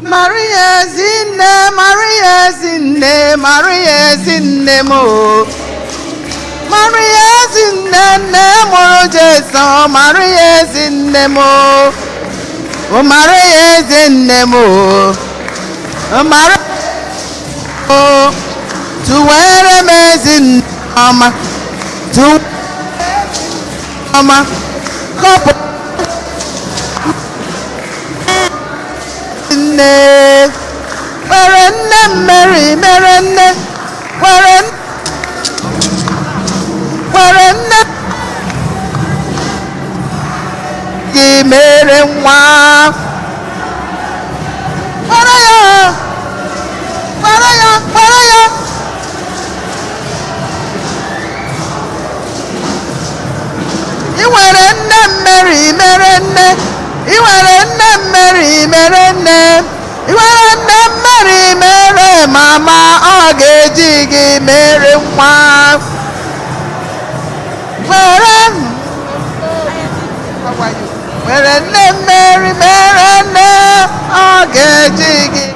Maria Ezinne, Maria Ezinne, Maria Ezinne m o. Maria Ezinne, nne mụrụ Jesu, Maria Ezinne m o. O Maria Ezinne m o. O Maria o. Tụwere m Ezinne ọma. Tụwere ọma. Kọpụ nne were nne m Mary mere nne were were nne gị mere nwa, were ya, were ya, were ya. Ị nwere nne m Mary mere nne, ị nwere nne m Mary mere nne, ị nwere nne m Mary mere mama, ọ ga-eji gị mere nwa. Were were nne m Mary mere nne, ọ ga-eji gị.